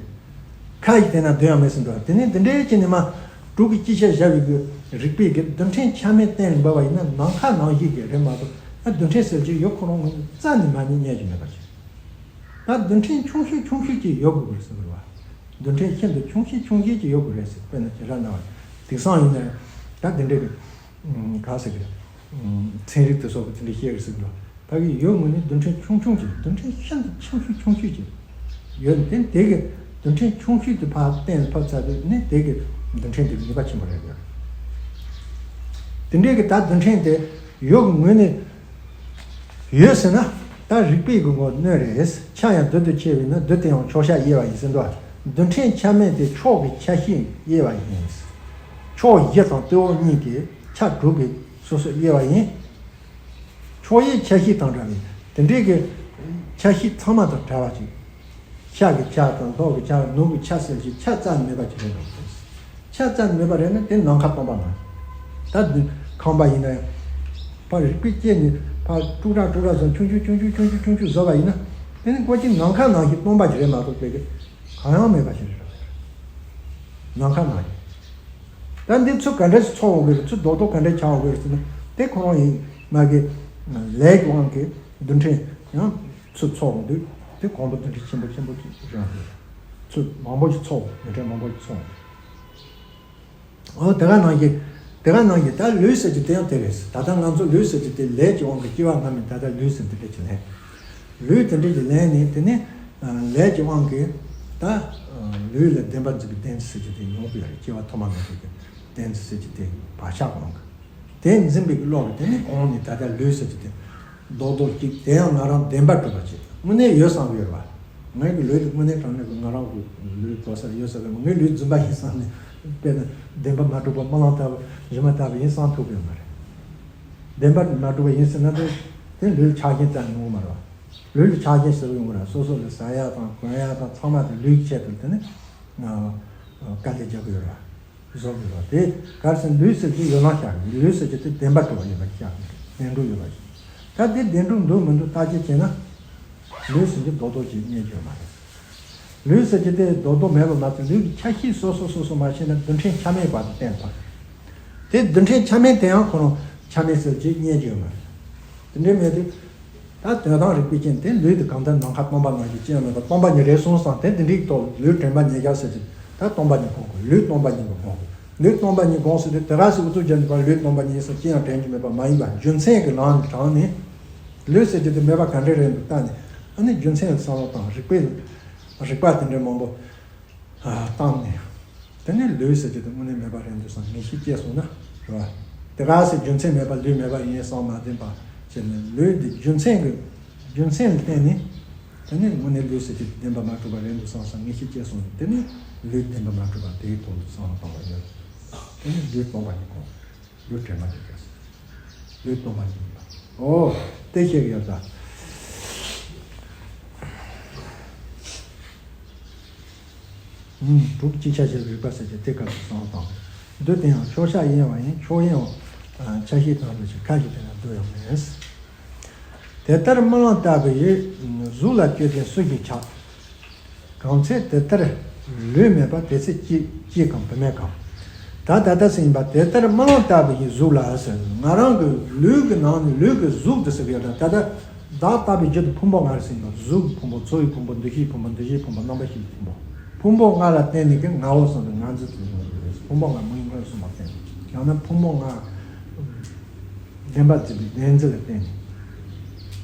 ཁ་ཡིས་བལྟས་ན་འདོད་ཡང་མེད་ཟེར་འགྲོ། དེ་ནས་འདི་འདྲའི་ཅི་ནས་མ་དྲུག་གི་སྤྱི་ཆ་བཞག་པའི་གི་རིགས་པའི་གི་རྡུལ་ཕྲན་ཆ་མེད་གཏན་ལ་འབེབས་པ་ཡིན་ན་ནམ་མཁའ་ནང་བཞིན་གྱི་རེད་མ་གཏོགས་ད་རྡུལ་ཕྲན་ཟེར་གྱི་ཡོད་ཁོ་རང་ངོས་ནས་རྩ་ནས་མ་རྙེད་རྙེད་ཀྱི་མེད་པ་ཞིག་ད་རྡུལ་ཕྲན་ཆུང་ཤོས་ཆུང་ཤོས་ཅིག་ཡོད་དགོས་པར་ཟེར་བ། རྡུལ་ཕྲན་ཤིན་ཏུ་ཆུང་ཤོས་ཆུང་ཤོས་ཅིག་ཡོད་དགོས་རེད་ཟེར། དཔེར་ན་བྱེ་བྲག་སྨྲ་བ་དེང་སང་ཡིན་ན་ད་དེ་འདྲ་གི་ག་ཟེར་གི་ཚན་རིག་དེ་སོགས་ཀྱི་དེ་འདྲ་བཤད་གི་ཟེར་གི་འདུག་ཕ་གི་ཡོད་ངོས་ནས་རྡུལ་ཕྲན་ཆུང་ཆུང་ཅིག་རྡུལ་ཕྲན་ཤིན་ཏུ་ཆུང་ཤོས་ཆུང་ཤོས་ཅིག་ཡོད་ནས་དེ་གི་རྡུལ་ཕྲན་ཆུང་ཤོས་དེ་ཕར་གཏན་ལ་ཕབ་ཚར་དུས་ནི་དེ་གི་རྡུལ་ཕྲན་དེ་ནུས་པ་ཆེན་པོ་རེད་གི། དེ་འདྲའི་གི་ད་རྡུལ་ཕྲན་དེ་ཡོད་ངོས་ནས། ཡོད་ཟེར་ན་ད་རིགས་པའི་གི་ངོ་གནོན་རེད། ཆ་ཡང་རྡུལ་དུ་ཕྱེ་བས་ན་རྡུལ་དེ་ཡང་ཕྱོགས་ཆ་དབྱེ་བ་ཡིན་ཟེར་འདུག་རྡུལ་ཕྲན་ཆ་མེད་དེ་ཕྱོགས་ཀྱི་ཆ་ཤས་དབྱེ་བ་ཡིན། ཕྱོགས་བཞི་དང་སྟེང་འོག་གཉིས་ཀྱི་ཆ་དྲུག་གི་སོ་སོ་དབྱེ་བ་ཡིན། ཕྱོགས་དབྱེ་ཆ་ཤས་དང་འདྲ་བའི་དེ་འདྲའི་གི་ཆ་ཤས་ཚང་མ་དང་བྲལ་བ་ཅིག་ཤར་གྱི་ཆ་དང་ལྷོ་གི་ཆ་ནུབ་ཀྱི་ཆ་ཟེར་གྱི་ཆ་རྩ་ནས་མེད་པ་ཅིག་རེད་འགྲོ། ཆ་རྩ་ནས་མེད་པ་རེད་ན་དེ་ནམ་མཁའ་སྟོང་པ་མ་རེད། ད་འདི་ཁང་པ་ཡིན་ན་ཡང་ཕར་རིགས་པས་དཔྱད་ནས་ཕར་དཀྲུག་དཀྲུག་དཀྲུག་བཟོ་ཆུང་ཆུང་ཆུང་ཆུང་བཟོ་བ་ཡིན་ན་དེ་ནི་ཀོ་ཅི་ནམ་མཁའ་ནང་བཞིན་སྟོང་པ་ཅིག་རེད་མ་གཏོགས་དཔེ་གི་གང་ཡང་མེད་པ་ཞིག་རེད། ནམ་མཁའ་ནང་བཞིན། ད་འདི་ཚུར་ག་འདྲ་ཞིག་ཚོགས་འོང་གི་རེད། ཚུར་རྡོག་རྡོག་ག་འདྲ་ཆགས་འོང་གི་རེད་ཟེར་ན་དེ་ཁོ་རང་ཡིན་མ་གི་ལས་ཀྱི་དབང་གིས་རྡུལ་ཕྲན་ཡང་། ཚུར་ཚོགས་འོང་དུས་དེ་གོང་དུ་དེ་འདྲ་ཆེན་པོ་ཆེན་པོ་ཅིག་རང་རེད། ཚུར་མང་པོ་ཞིག་ཚོགས་འོང་། མི་གྲངས་མང་པོ་ཞིག་ཚོགས་འོང་། འོ་དེ་ག་ནང་བཞིན་ དེ་ག་ནང་བཞིན་ད་ལུས་ཟེར་རྒྱུ་དེ་ཡང་དེ་རེད། ད་ལྟ་ང་ཚོ་ལུས་ཟེར་རྒྱུ་དེ་ལས་ཀྱི་དབང་གིས་སྐྱེ་བ་སྔ་མའི་ད་ལྟ་ལུས་ཟེར་འདི་འདྲ་ཅིག་ལེན། ལུས་དེ་འདྲ་ཅིག་ལེན་ནས་དེ་ནས་ལས་ཀྱི་དབང་གིས་ད་ལུས་ལ་བདེན་པར་འཛིན་པའི་གཏན་ཚིགས་ཟེར་རྒྱུ་དེ་ཡོང་གི་ཡོད་རེད། སྐྱེ་བ་ཐོག་མ་མེད་པའི་གཏན་ཚིགས་ཟེར་རྒྱུ་དེ་བག་ཆགས་དབང་གིས། དེ་འཛིན་པའི་བློ་གིས་དེ་ནས་གོང་ནས་ད་ལྟ་ལུས་ཟེར་རྒྱུ་དེ་རྡོག་རྡོག་གཅིག་དེ་ཡང་ང་རང་བདེན་པར་གྲུབ་པ་ཅིག་དངོས་གནས་ཡོད་བསམ་གྱི་ཡོད་རེད་བ། ངའི་གི་ལུས་དེ་དངོས་གནས་དྲང་གནས་ཀྱི་ང་རང་གི་ལུས་གོ་ས་ཡོད་ས་རེད། ངའི་ལུས་རྫུན་པ་ཡིན་བསམ་ནས་དཔེར་ན་བདེན་པ་མ་གྲུབ་པ་སྨོན་ལམ་བཏབ་པ་རྗེས་མ་བཏབ་པ་ཡིན་བསམ་ཐུབ་ཀྱི་ཡོད་མ་རེད། བདེན་པ་མ་གྲུབ་པ་ཡིན་ཟེར་ན་དེ་དེ་ལུས་ཆགས་ཞེན་བཙལ་ཡོང་གི་མ་རེད་བ། ལུས་ལ་ཆགས་ཞེན་ཟེར་ཡོང་གི་རེད། སོ་སོ་ལ་ཟ་ཡག་དང་གོན་ཡག་དང་ཚང་མ་དེ་ལུས་ཀྱི་ཆེད་དུ་དེ་ནི་དཀའ་ལས་རྒྱག་གི་ཡོད་རེད་བ། བཟོ་དགོས་པ་དེ་ག་རེ་ཟེར་ན་ལུས་ཟེར་གྱི་ཡོད་ན་ཤག་ལུས་ཟེར་གྱི་དེ་བདེན་པ་གྲུབ་པ་ཡིན་པ་ཤག་བདེན་གྲུབ་ཡོད་པ་ཞིག་ད་དེ་བདེན་གྲུབ་འདུག་མི་འདུག་བརྟག་དཔྱད་བྱས་ན། ལུས་ཟེར་གྱི་རྡོག་རྡོག་ཅིག་རྙེད་རྒྱུ་མ་རེད། ལུས་ཟེར་གྱི་དེ་རྡོག་རྡོག་མེད་པ་མ་ཚད་ལུས་ཀྱི་ཆ་ཤས་སོ་སོ་སོ་སོ་མ་ཤེས་ན་རྡུལ་ཕྲན་ཆ་མེད་པ་དེ་བསྟན་ཐུབ། དེ་རྡུལ་ཕྲན་ཆ་མེད་དེ་ཡང་ཁོ་རང་ཆ་མེད་ཟེར་གྱི་རྙེད་རྒྱུ་མ་རེད། དེ་འདྲའི་མེད་དུས། ད་དོན་དམ་རིགས་པས་རྐྱེན་དེ་ལུས་དེ་གང་ལྟར་ནམ་མཁའ་སྟོང་པ་ནང་བཞིན་ཅི་ཡང་མེད་པ་སྟོང་པ་ཉིད་རེད་གསུངས་སམ། དེ་འདི་འདྲའི་ཐོག་ལུས་དྲན་པ་ཉིད་ཀྱང་ཟེར་གྱི་ད་སྟོང་པ་ཉིད་དགོངས་དགོས། ལུས་སྟོང་པ་ཉིད་དུ་དགོངས་དགོས། ལུས་སྟོང་པ་ཉིད་དགོངས་ཟེར་དུས་དེ་ག་ཟེར་ཨུ་ཚུགས་རྒྱབ་འདུག་པ། ལུས་སྟོང་པ་ཉིད་ཟེར་ཅི་ཡང་དྲན་རྒྱུ་མེད་པ་མ་ཡིན་པ་རྒྱུ་མཚན་གྱི་ལམ་དྲངས་ནས། ལུས་ཟེར་གྱི་དེ་མེད་པ་ག་འདྲ་རེད་འདུག་བལྟས་ནས་ཨ་ནི་རྒྱུ་མཚན་ལ་བསམ་བློ་བཏང་རིགས་པས་རིགས་པ་དེ་འདྲའི་མང་པོ། བཏང་ནས། དེ་ནས་ལུས་ཟེར་གྱི་དེ་དངོས་གནས་མེད་པ་རེད་འདུག་བསམ་ངེས་ཤེས་སྐྱེས་སོང་ན་རེད་བ། དེ་ག་ཟེར་རྒྱུ་མཚན་མེད་པ་ལུས་མེད་པ་ཡིན་བསམ་མ་བདེན་པ་བྱས་ནས་ལུས་འདི་རྒྱུ་མཚན་གྱི་རྒྱུ་མཚན་ལ་བརྟེན་ནས། དེ་ནས་དངོས་གནས་ལུས་ཟེར་གྱི་དེ་བདེན་པ་མ་གྲུབ་པ་རེད་འདུག་བསམ་བསམ་ངེས་ཤེས་སྐྱེས་སོང་ནས་དེ་ནས་ལུས་བདེན་པ་མ་གྲུབ་པ་དེའི་ཐོག་ཏུ་བསམ་བློ་བཏང་བ་ཡོད། དེ་ནས་ལུས་སྟོང་པ་ཉིད་དགོངས། ལུས་དྲན་པ་ཉིད་ཀྱང་ཟེར། ལུས་སྟོང་པ་ཉིད་ཡིན་པ། ཨོ། དེ་ཤེས་ཀྱི་ཡོད་ད། ཨུམ། དྲུག་གཅིག་ཆ་ཤས་རིག་པ་ཟེར་གྱི་དེ་སྐབས་སུ་བསམ་བློ་བཏང་། འདོད་དེ་ཡང་ཕྱོགས་ཆ་དབྱེ་བ་ཡིན། ཕྱོགས་དབྱེ་བ། ཆ་ཤས་དང་འདོད་ཆ་ཁ་ཞིག་དེ་ན་འདོད་ཡང་མེད། དེ་ལྟར་རྨི་ལམ་ལྟ་བུ་ཡི། གཟུགས་ལ་སྤྱོད་ལྡན་སུ་ཞིག་ཆགས། གང་ཚེ་དེ་ལྟར་ལུས་མེད་པ། དེ་ཚེ་སྐྱེ་སྐྱེ་གང་བུད་མེད་གང་། ད་ད་ལྟ་ཟེར་ཡིན་པ་དེ་ལྟར་རྨི་ལམ་ལྟ་བུ་ཡི་གཟུགས་ལ་ཟེར། ང་རང་གི་ལུས་ཀྱི་ནང་ནས་ལུས་ཀྱི་གཟུགས་དེ་ཟེར་གྱི་ཡོད་ད། ད་ལྟ་བདག་ལྟ་བུའི་རྒྱུ་དེ་ཕུང་པོ་ལྔ་རེད་ཟེར་ཡིན་པ། གཟུགས་ཀྱི་ཕུང་པོ། ཚོར་བའི་ཕུང་པོ། འདུ་ཤེས་ཀྱི་ཕུང་པོ། འདུ་བྱེད་ཕུང་པོ། རྣམ་པ་ཤེས་ཀྱི་ཕུང་པོ། ཕུང་པོ་ལྔ་ལ་བརྟེན་ནས་ཀྱི་ང་བོ་གསུངས་ཏེ་ང་འཛིན་དུ་ཡོང་གི་རེད། ཕུང་པོ་ལྔ་མིང་ཁོངས་སུ་མ་བསྟན། ཡང་ན་ཕུང་པོ་ལྔ། བདེན་པར་འཛིན་པའི་བདེན་འཛིན་ལ་བརྟེན་ནས།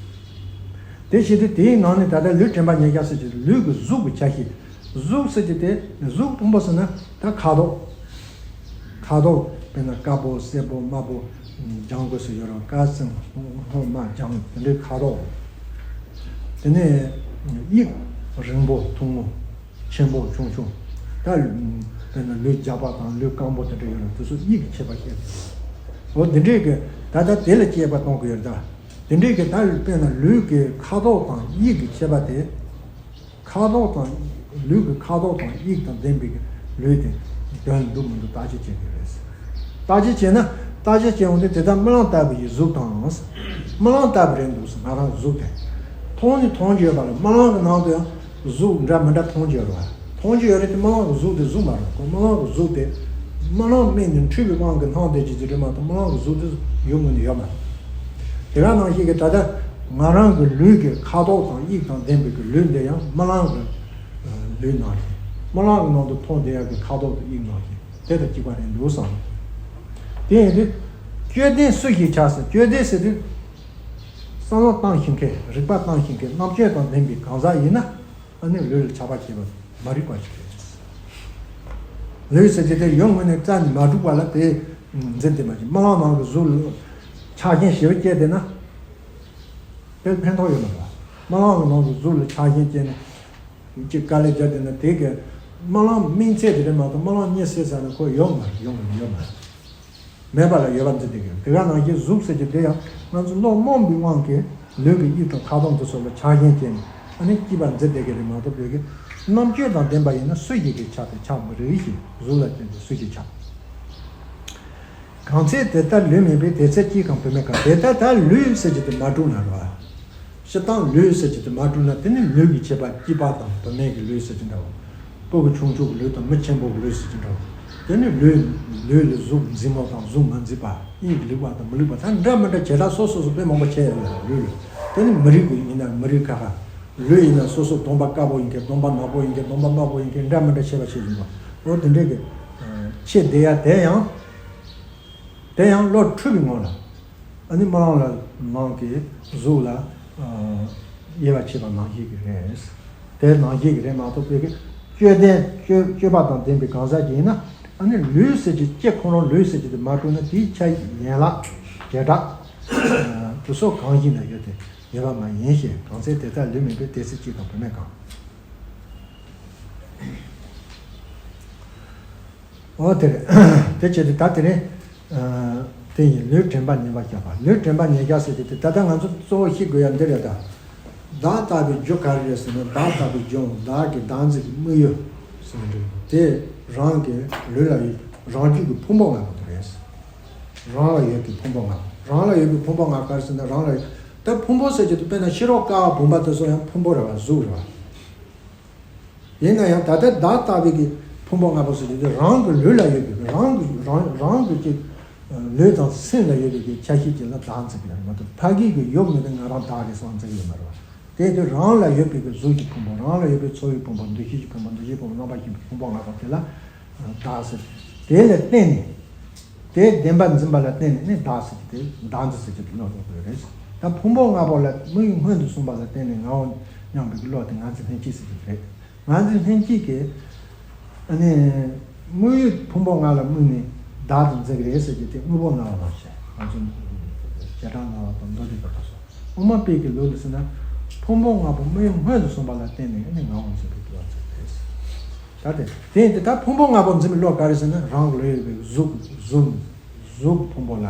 དེ་བྱེད་དུས་དེའི་ནང་ནས་ད་ལྟ་ལུས་དྲན་པ་ཉིད་ཀྱང་ཟེར་གྱི་ལུས་ཀྱི་གཟུགས་ཀྱི་ཆ་ཤས། གཟུགས་ཟེར་གྱི་དེ་གཟུགས་ཕུང་པོ་ཟེར་ན་ད་ཁ་དོག་ཁ་དོག་དཔེར་ན་དཀར་པོ་སེར་པོ་དམར་པོ། ལྗང་གུ་ཟེར་ཡོད་རེད། དཀར་སེར་སྔོ་དམར་ལྗང་དེ་འདྲའི་ཁ་དོག་དེ་ནས་དབྱིབས་རིང་པོ་ཐུང་ངུ། ཆེན་པོ་ཆུང་ཆུང་། ད་དཔེར་ན་ལུས་རྒྱགས་པ་དང་ལུས་སྐམ་པོ་དེ་འདྲ་ཡོད་ན་དེ་ཚོ་དབྱིབས་ཀྱི་ཁྱད་པར་བཤད་དེ། འོ་དེ་འདྲས་ཀྱི་ད་ལྟ་དེ་ལ་དཔྱད་པ་གཏོང་གི་ཡོད་ད། དེ་འདྲས་ཀྱི་ད་དཔེར་ན་ལུས་ཀྱི་ཁ་དོག་དང་དབྱིབས་ཀྱི་ཁྱད་པར་དེ། ཁ་དོག་དང་། ལུས་ཀྱི་ཁ་དོག་དང་དབྱིབས་དང་ལྡན་པའི་ལུས་དེ་དོན་འདུག་མི་འདུག་བརྟག་དཔྱད་བྱེད་དགོས་རེད། བརྟག་དཔྱད་བྱས་ན་བརྟག་དཔྱད་བྱས་འོང་དུས་དེ་ལྟར་རྨི་ལམ་ལྟ་བུ་ཡི་གཟུགས་དང་། རྨི་ལམ་ལྟ་བུ་རེད་འདུག་ཟེར་ང་རང་གཟུགས་དེ། མཐོང་ནི་མཐོང་རྒྱུ་ཡོད་པ་ལ་རྨི་ལམ་གྱི་ནང་དུ་ཡང་། གཟུགས་འདྲ་མི་འདྲ་མཐོང་རྒྱུ་ཡོད་རེད་བ། མཐོང་རྒྱུ་ཡོད་རེད་དེ་རྨི་ལམ་གྱི་གཟུགས་དེ་གཟུགས་མ་རེད། ཁོ་རྨི་ལམ་གྱི་གཟུགས་དེ། རྨི་ལམ་རྨིས་ནས་འཁྲུལ་པའི་དབང་གིས་སྣང་བསྡད་ཀྱི་ཅིག་རེད་མ་གཏོགས་རྨི་ལམ་གྱི་གཟུགས་དེ་ཡོད་ངོས་ནས་ཡོད་མ་རེད། དེ་ག་ནང་བཞིན་གྱི་ད་ལྟ་ང་རང་གི་ལུས་ཀྱི་ཁ་དོག་དང་དབྱིབས་དང་ལྡན་པའི་གི་ལུས་འདི་ཡང་རྨི་ལམ་གྱི་ལུས་ནང་བཞིན། རྨི་ལམ་གྱི་ནང་དུ་མཐོང་བསྡད་ཡག་གི་ཁ་དོག་དང་དབྱིབས་ནང་བཞིན་དེ་དང་གཅིག་པ་རེད་འདུག་བསམ། དེ་ཡིན་དུས། དཔྱོད་ལྡན་སུ་ཞིག་ཆགས་ཟེར། དཔྱོད་ལྡན་ཟེར་དུས། བསམ་བློ་བཏང་ཤེས་མཁན། རིག་པ་བཏང་ཤེས་མཁན། རྣམ་དཔྱོད་དང་ལྡན་པའི་གང་ཟག་ཡིན་ན། ཨ་ནི་ལུས་ལ་ཆགས་པ་བྱེད་པ་མ་རིག་པ་ཞིག་རེད། ལུས་ཟེར་གྱི་དེ་ཡོད་ངོས་ནས་རྩ་ནས་མ་གྲུབ་པ་ལ་དེ་འཛིན་བསྡད་པ་ཅིག་རྨི་ལམ་ནང་གི་གཟུགས་ལ་ཆགས་ཞེན་ཞེ་པོ་སྐྱེས་བསྡད་ན། དེ་ཕན་ཐོགས་ཡོད་མ་རེད། རྨི་ལམ་གྱི་ནང་གི་གཟུགས་ལ་ཆགས་ཞེན་སྐྱེས་ནས་ཅིག་དཀའ་ལས་བརྒྱབ་བསྡད་ན་དེ་གི་རྨི་ལམ་རྨིས་ཚད་དེ་རེད་མ་གཏོགས་རྨི་ལམ་རྙེད་སྲིད་ཟེར་ན་ཁོ་ཡོད་མ་རེད། ཡོད་མ་རེད། ཡོད་མ་རེད། མེད་པ་ལ་ཡོད་པར་འཛིན་བསྡད་ཀྱི་ཡོད། དེ་ག་ནང་བཞིན་གཟུགས་ཟེར་གྱི་དེ་ཡང་ང་ཚོ་བློ་རྨོངས་པའི་དབང་གིས་ལུས་ཀྱི་དབྱིབས་དང་ཁ་དོག་འདི་ཚོ་ལ་ཆགས་ཞེན་སྐྱེས་ནས་ཨ་ནི་སྐྱིད་པར་འཛིན་བསྡད་ཀྱི་རེད་མ་གཏོགས་བོད་ཀྱི་རྣམ་དཔྱོད་དང་ལྡན་པ་ཡིན་ན་སུ་ཞིག་གིས་ཆགས་ཏེ་ཆགས་མི་རིགས་ཤིག་གཟུགས་ལ་བརྟེན་ཏེ་སུ་ཞིག་ཆགས། གང་ཚེ་དེ་ལྟར་ལུས་མེད་པའི། དེ་ཚེ་སྐྱེ་གང་བུད་མེད་གང་། དེ་ལྟར་ད་ལུས་ཟེར་གྱི་དེ་མ་གྲུབ་ན་རེད་བ། སྤྱིར་བཏང་ལུས་ཟེར་གྱི་དེ་མ་གྲུབ་ན་དེ་ནི་ལུས་ཀྱི་ཁྱད་པར་སྐྱེས་པ་དང་བུད་མེད་ཀྱི་ལུས་ཟེར་གྱི་འདྲ་བ། སྤུ་གུ་ཆུང་ཆུང་གི་ལུས་དང་མི་ཆེན་པོ་གི་ལུས་ཟེར་གྱི་འདྲ་བ། དེ་ནི་ལུས། ལུས་ལ་གཟུགས་མཛེས་མོ་དང་གཟུགས་མ་མཛེས་པ། གཉིས་ཀྱི་ལེགས་པ་དང་མི་ལེགས་པ་ད་འདྲ་མི་འདྲ་བྱེ་བྲག་སོ་སོ་སོ་དཔེ་མང་པོ་ཕྱེ་ཡོད་ལ་ལུས་ལ། དེ་ནི་མི་རིགས་ཀྱི་ཡིན་ན་མི་རིགས་ཁ་ཁ། ལུས་ཡིན་ན་སོ་སོ་གདོང་པ་དཀར་པོ་ཡིན་གྱི་གདོང་པ་ནག་པོ་ཡིན་གྱི་གདོང་པ་དམར་པོ་ཡིན་གྱི་འདྲ་མི་འདྲ་ཕྱེ་བ་ཕྱེ་བཞིན་པ། འོ་དེ་འདྲས་ཀྱི་ཕྱེ་བསྡད་ཡ་དེ་ཡང་། དེ་ཡང་བློ་འཁྲུལ་བའི་ངང་ལ། ཨ་ནི་སྨོན་ལམ་ལ་ནང་གི་གཟུགས་ལ་ཨ་དབྱེ་བ་ཕྱེ་བ་ནང་བཞིན་གྱི་རེད། དེ་ནང་བཞིན་གྱི་རེད་མ་གཏོགས་པའི་གི་དཔྱོད་ལྡན་དཔྱོད་དཔྱོད་པ་དང་ལྡན་པའི་གང་ཟག་ཅིག་ཡིན་ན། ཨ་ནི་ལུས་ཟེར་གྱི་སྤྱི་ཁོ་རང་ལུས་ཟེར་གྱི་དེ་མ་གྲུབ་ན། དེའི་ཆ་ཡན་ལག་བྱེ་བྲག་དེ་ཚོ་གང་ཞིག་ན་ཡོད་དེ་ཡོད་པ་མ་ཡིན་ཞེས། གང་ཚེ་དེ་ལྟར་ལུས་མིན་པའི། དེ་ཚེ་གཅིག་དང་བུད་མེད་གང་། འོ་དེ་རེད། དེ་བྱས་ཏེ་ད་དེ་རིང་ཨ་དེ་ཡིན། ལུས་དྲན་པ་ཉེར་བཞག་པ། ལུས་དྲན་པ་ཉེར་བཞག་ཟེར་དེ་དེ་ད་ལྟ་ང་ཚོ་གཙོ་བོ་ཤེས་དགོས་ཡ་འདི་རེད་ད། བདག་ལྟ་བུའི་རྒྱུ་ག་རེ་རེད་ཟེར་ན། བདག་ལྟ་བུའི་རྒྱུ་བདག་གི་བདག་འཛིན་གྱི་དམིགས་ཡུལ་ཟེར་ན་འགྲིག་གི་འདུག་དེ་རང་གི་ལུས་ལ་ཡོད་རང་རྒྱུད་ཀྱི་ཕུང་པོ་ལྔ་པོ་དེ་རེད། རང་ལ་ཡོད་པའི་ཕུང་པོ་ལྔ་པོ། རང་ལ་ཡོད་པའི་ཕུང་པོ་ལྔ་ག་རེ་ཟེར་ན། རང་ལ་ཡོད་ད་ཕུང་པོ་ཟེར་གྱི་འདུག་དཔེར་ན་ཤེས་རབ་ཀ་བ་བུམ་པ་དེ་ཚོ་ཡང་ཕུང་པོ་རེད་བ། གཟུགས་རེད་བ། ཡིན་ན་ཡང་ད་ལྟ་བདག་ལྟ་བུའི་གི་ཕུང་པོ་ལྔ་པོ་ཟེར་གྱི་དེ་རང་གི་ལུས་ལ་ཡོད་པའི་རང་གི་རང་རང་གི་ཅིག་ལུས་དང་སེམས་ལ་ཡོད་པའི་གི་ཆ་ཤས་ཅིག་ལ་བདག་འཛིན་གྱི་ཡོད་མ་གཏོགས། ཕ་གི་གི་ཡོད་མེད་དེ་ང་རང་བདག་རེད་བསམ་འཛིན་གྱི་ཡོད་མ་རེད་བ། དེ་དུས་རང་ལ་ཡོད་པའི་གི་གཟུགས་ཀྱི་ཕུང་པོ། རང་ལ་ཡོད་པའི་ཚོར་བའི་ཕུང་པོ། འདུ་ཤེས་ཀྱི་ཕུང་པོ། འདུ་བྱེད་ཕུང་པོ། རྣམ་པ་ཤེས་ཀྱི་ཕུང་པོ་ལྔ་པོ་དེ་ལ་བདག་ཟེར། དེ་ལ་བརྟེན་ནས། དེའི་བདེན་པ་འཛིན་པ་ལ་བརྟེན་ནས་ནི་བདག་ཟེར་གྱི་དེ་བདག་འཛིན་ཟེར་གྱི་དེ་ལོག་འགྲོ་དགོས་རེད། ད་ཕུང་པོ་ལྔ་པོ་ལ་དམིགས་ཡུལ་སྔོན་དུ་སོང་བ་ལ་བརྟེན་ནས་ངའོ་སྙམ་པའི་བློ་དེ་ངར་འཛིན་ལྷན་སྐྱེས་ཟེར་གྱི་རེད། ངར་འཛིན་ལྷན་སྐྱེས་ཀྱིས་ཨ་ནི་དམིགས་ཡུལ་ཕུང་པོ་ལྔ་ལ་དམིགས་ནས་བདག་ཏུ་འཛིན་གྱི་རེད་ཟེར་གྱི་དེ་དངོས་པོ་སྨྲ་བ་དང་བཅས། ང་ཚོ་བྱེ་བྲག་སྨྲ་བ་དང་མདོ་སྡེ་པ་དང་སོགས། དབུ་མ་པའི་གི་ལུགས་ལ་ཟེར་ན། ཕུང་པོ་ལྔ་པོ་དམིགས་ཡུལ་སྔོན་དུ་སོང་བ་ལ་བརྟེན་ནས་ནི་ངའོ་འཛིན་པའི་བློ་འཛིན་རེད། ད་དེ་དེ་ཡིན་ཏེ། ད་ཕུང་པོ་ལྔ་པོ་འཛིན་པའི་བློ་ག་རེ་ཟེར་ན། རང་གི་ལུས་ཡོད་པའི་གཟུགས་གཟུགས་གཟུགས་ཕུང་པོ་ལ་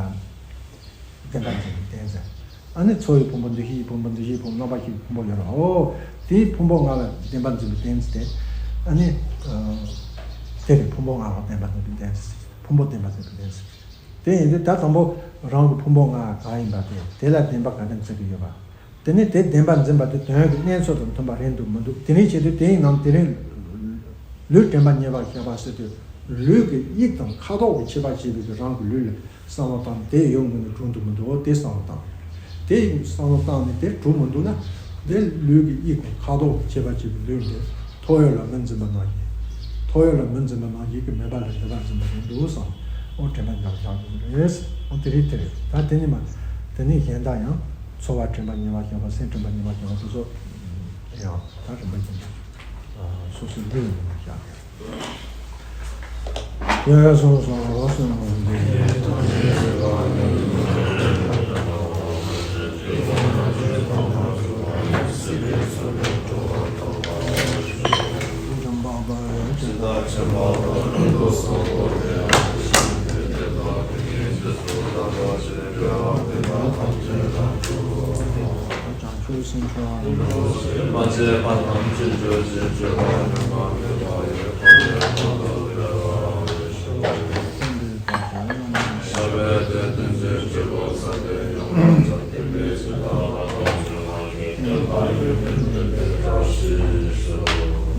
བདེན་པ་འཛིན་པའི་རྟེན་འཛིན། ཨ་ནི་ཚོར་བའི་ཕུང་པོ། འདུ་ཤེས་ཀྱི་ཕུང་པོ། འདུ་བྱེད་ཕུང་པོ། རྣམ་པ་ཤེས་ཀྱི་ཕུང་པོ་ཡོད་རེད། འོ་དེའི་ཕུང་པོ་ལྔ་ལ་བདེན་པ་འཛིན་པའི་རྟེན་འཛིན་ཏེ། ཨ་ནི་ཨ་དེ་རེད། ཕུང་པོ་ལྔ་ལ་བདེན་པ་འཛིན་པའི་རྟེན་འཛིན། ཕུང་པོ་བདེན་པ་འཛིན་པའི་རྟེན་འཛིན། དེ་ཡིན་དུས་ད་དང་པོ་རང་གི་ཕུང་པོ་ལྔ་གང་ཡིན་པ་དེ། དེ་ལ་བདེན་པ་ག་འདྲ་འཛིན་གྱི་ཡོད་པ། དེ་ནི་དེ་བདེན་པར་འཛིན་པ་དེ་དོན་གྱི་གནས་ཚུལ་དང་མཐུན་པ་རེད་འདུག་མི་འདུག་དེ་རིང་བྱེད་དུས་དེ་ཡིན་ནམ། དེ་རིང་ལུས་དྲན་པ་ཉེར་བཞག་པ་ཟེར་དུས། ལུས་ཀྱི་དབྱིབས་དང་ཁ་དོག་གི་ཁྱད་པར་བྱེད་པའི་རང་གི་ལུས་ལ་བསམ་བློ་བཏང་ནས་དེ་ཡོད་ངུས་ནས་གྲུབ་འདུག་མི་འདུག་དེ་བསམ་བློ་བཏང་། དེ་བསམ་བློ་བཏང་ནས་དེ་གྲུབ་མི་འདུག་ན། དེ་ལུས་ཀྱི་དབྱིབས་དང་ཁ་དོག་གི་ཁྱད་པར་བྱེད་པའི་ལུས་དེ་ཐོ་ཡོད་ལ་མི་འཛིན་པ་ནང་བཞིན། ཐོ་ཡོད་ལ་མི་འཛིན་པ་ནང་བཞིན་གྱི་མེད་པ་ལ་བདེན་པར་འཛིན་པ་རེད་འདུག་བསམ། ཨོ་དྲན་པ་ཉེར་བཞག་དགོས་རེད། ཨོ་དེ་རེད་དེ་རེད། ད་དེ་ནི་མ། དེ་ནི་གཞན་དག་ཡང་། ཚོར་བ་དྲན་པ་ཉེར་བཞག་པ། སེམས་དྲན་པ་ཉེར་བཞག་པ་དེ་ཚོ་ཡང་ད་རིམ་པ་བཞིན་དུ་སོ་སོའི་ལུས་ལ་ཉེར་བཞག་གི། ཡ་ཡ་སོང་སོང་རོ་སོང་རོ་སོང་།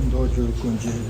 མདོ་རྒྱུད་ཀུན་གྱི།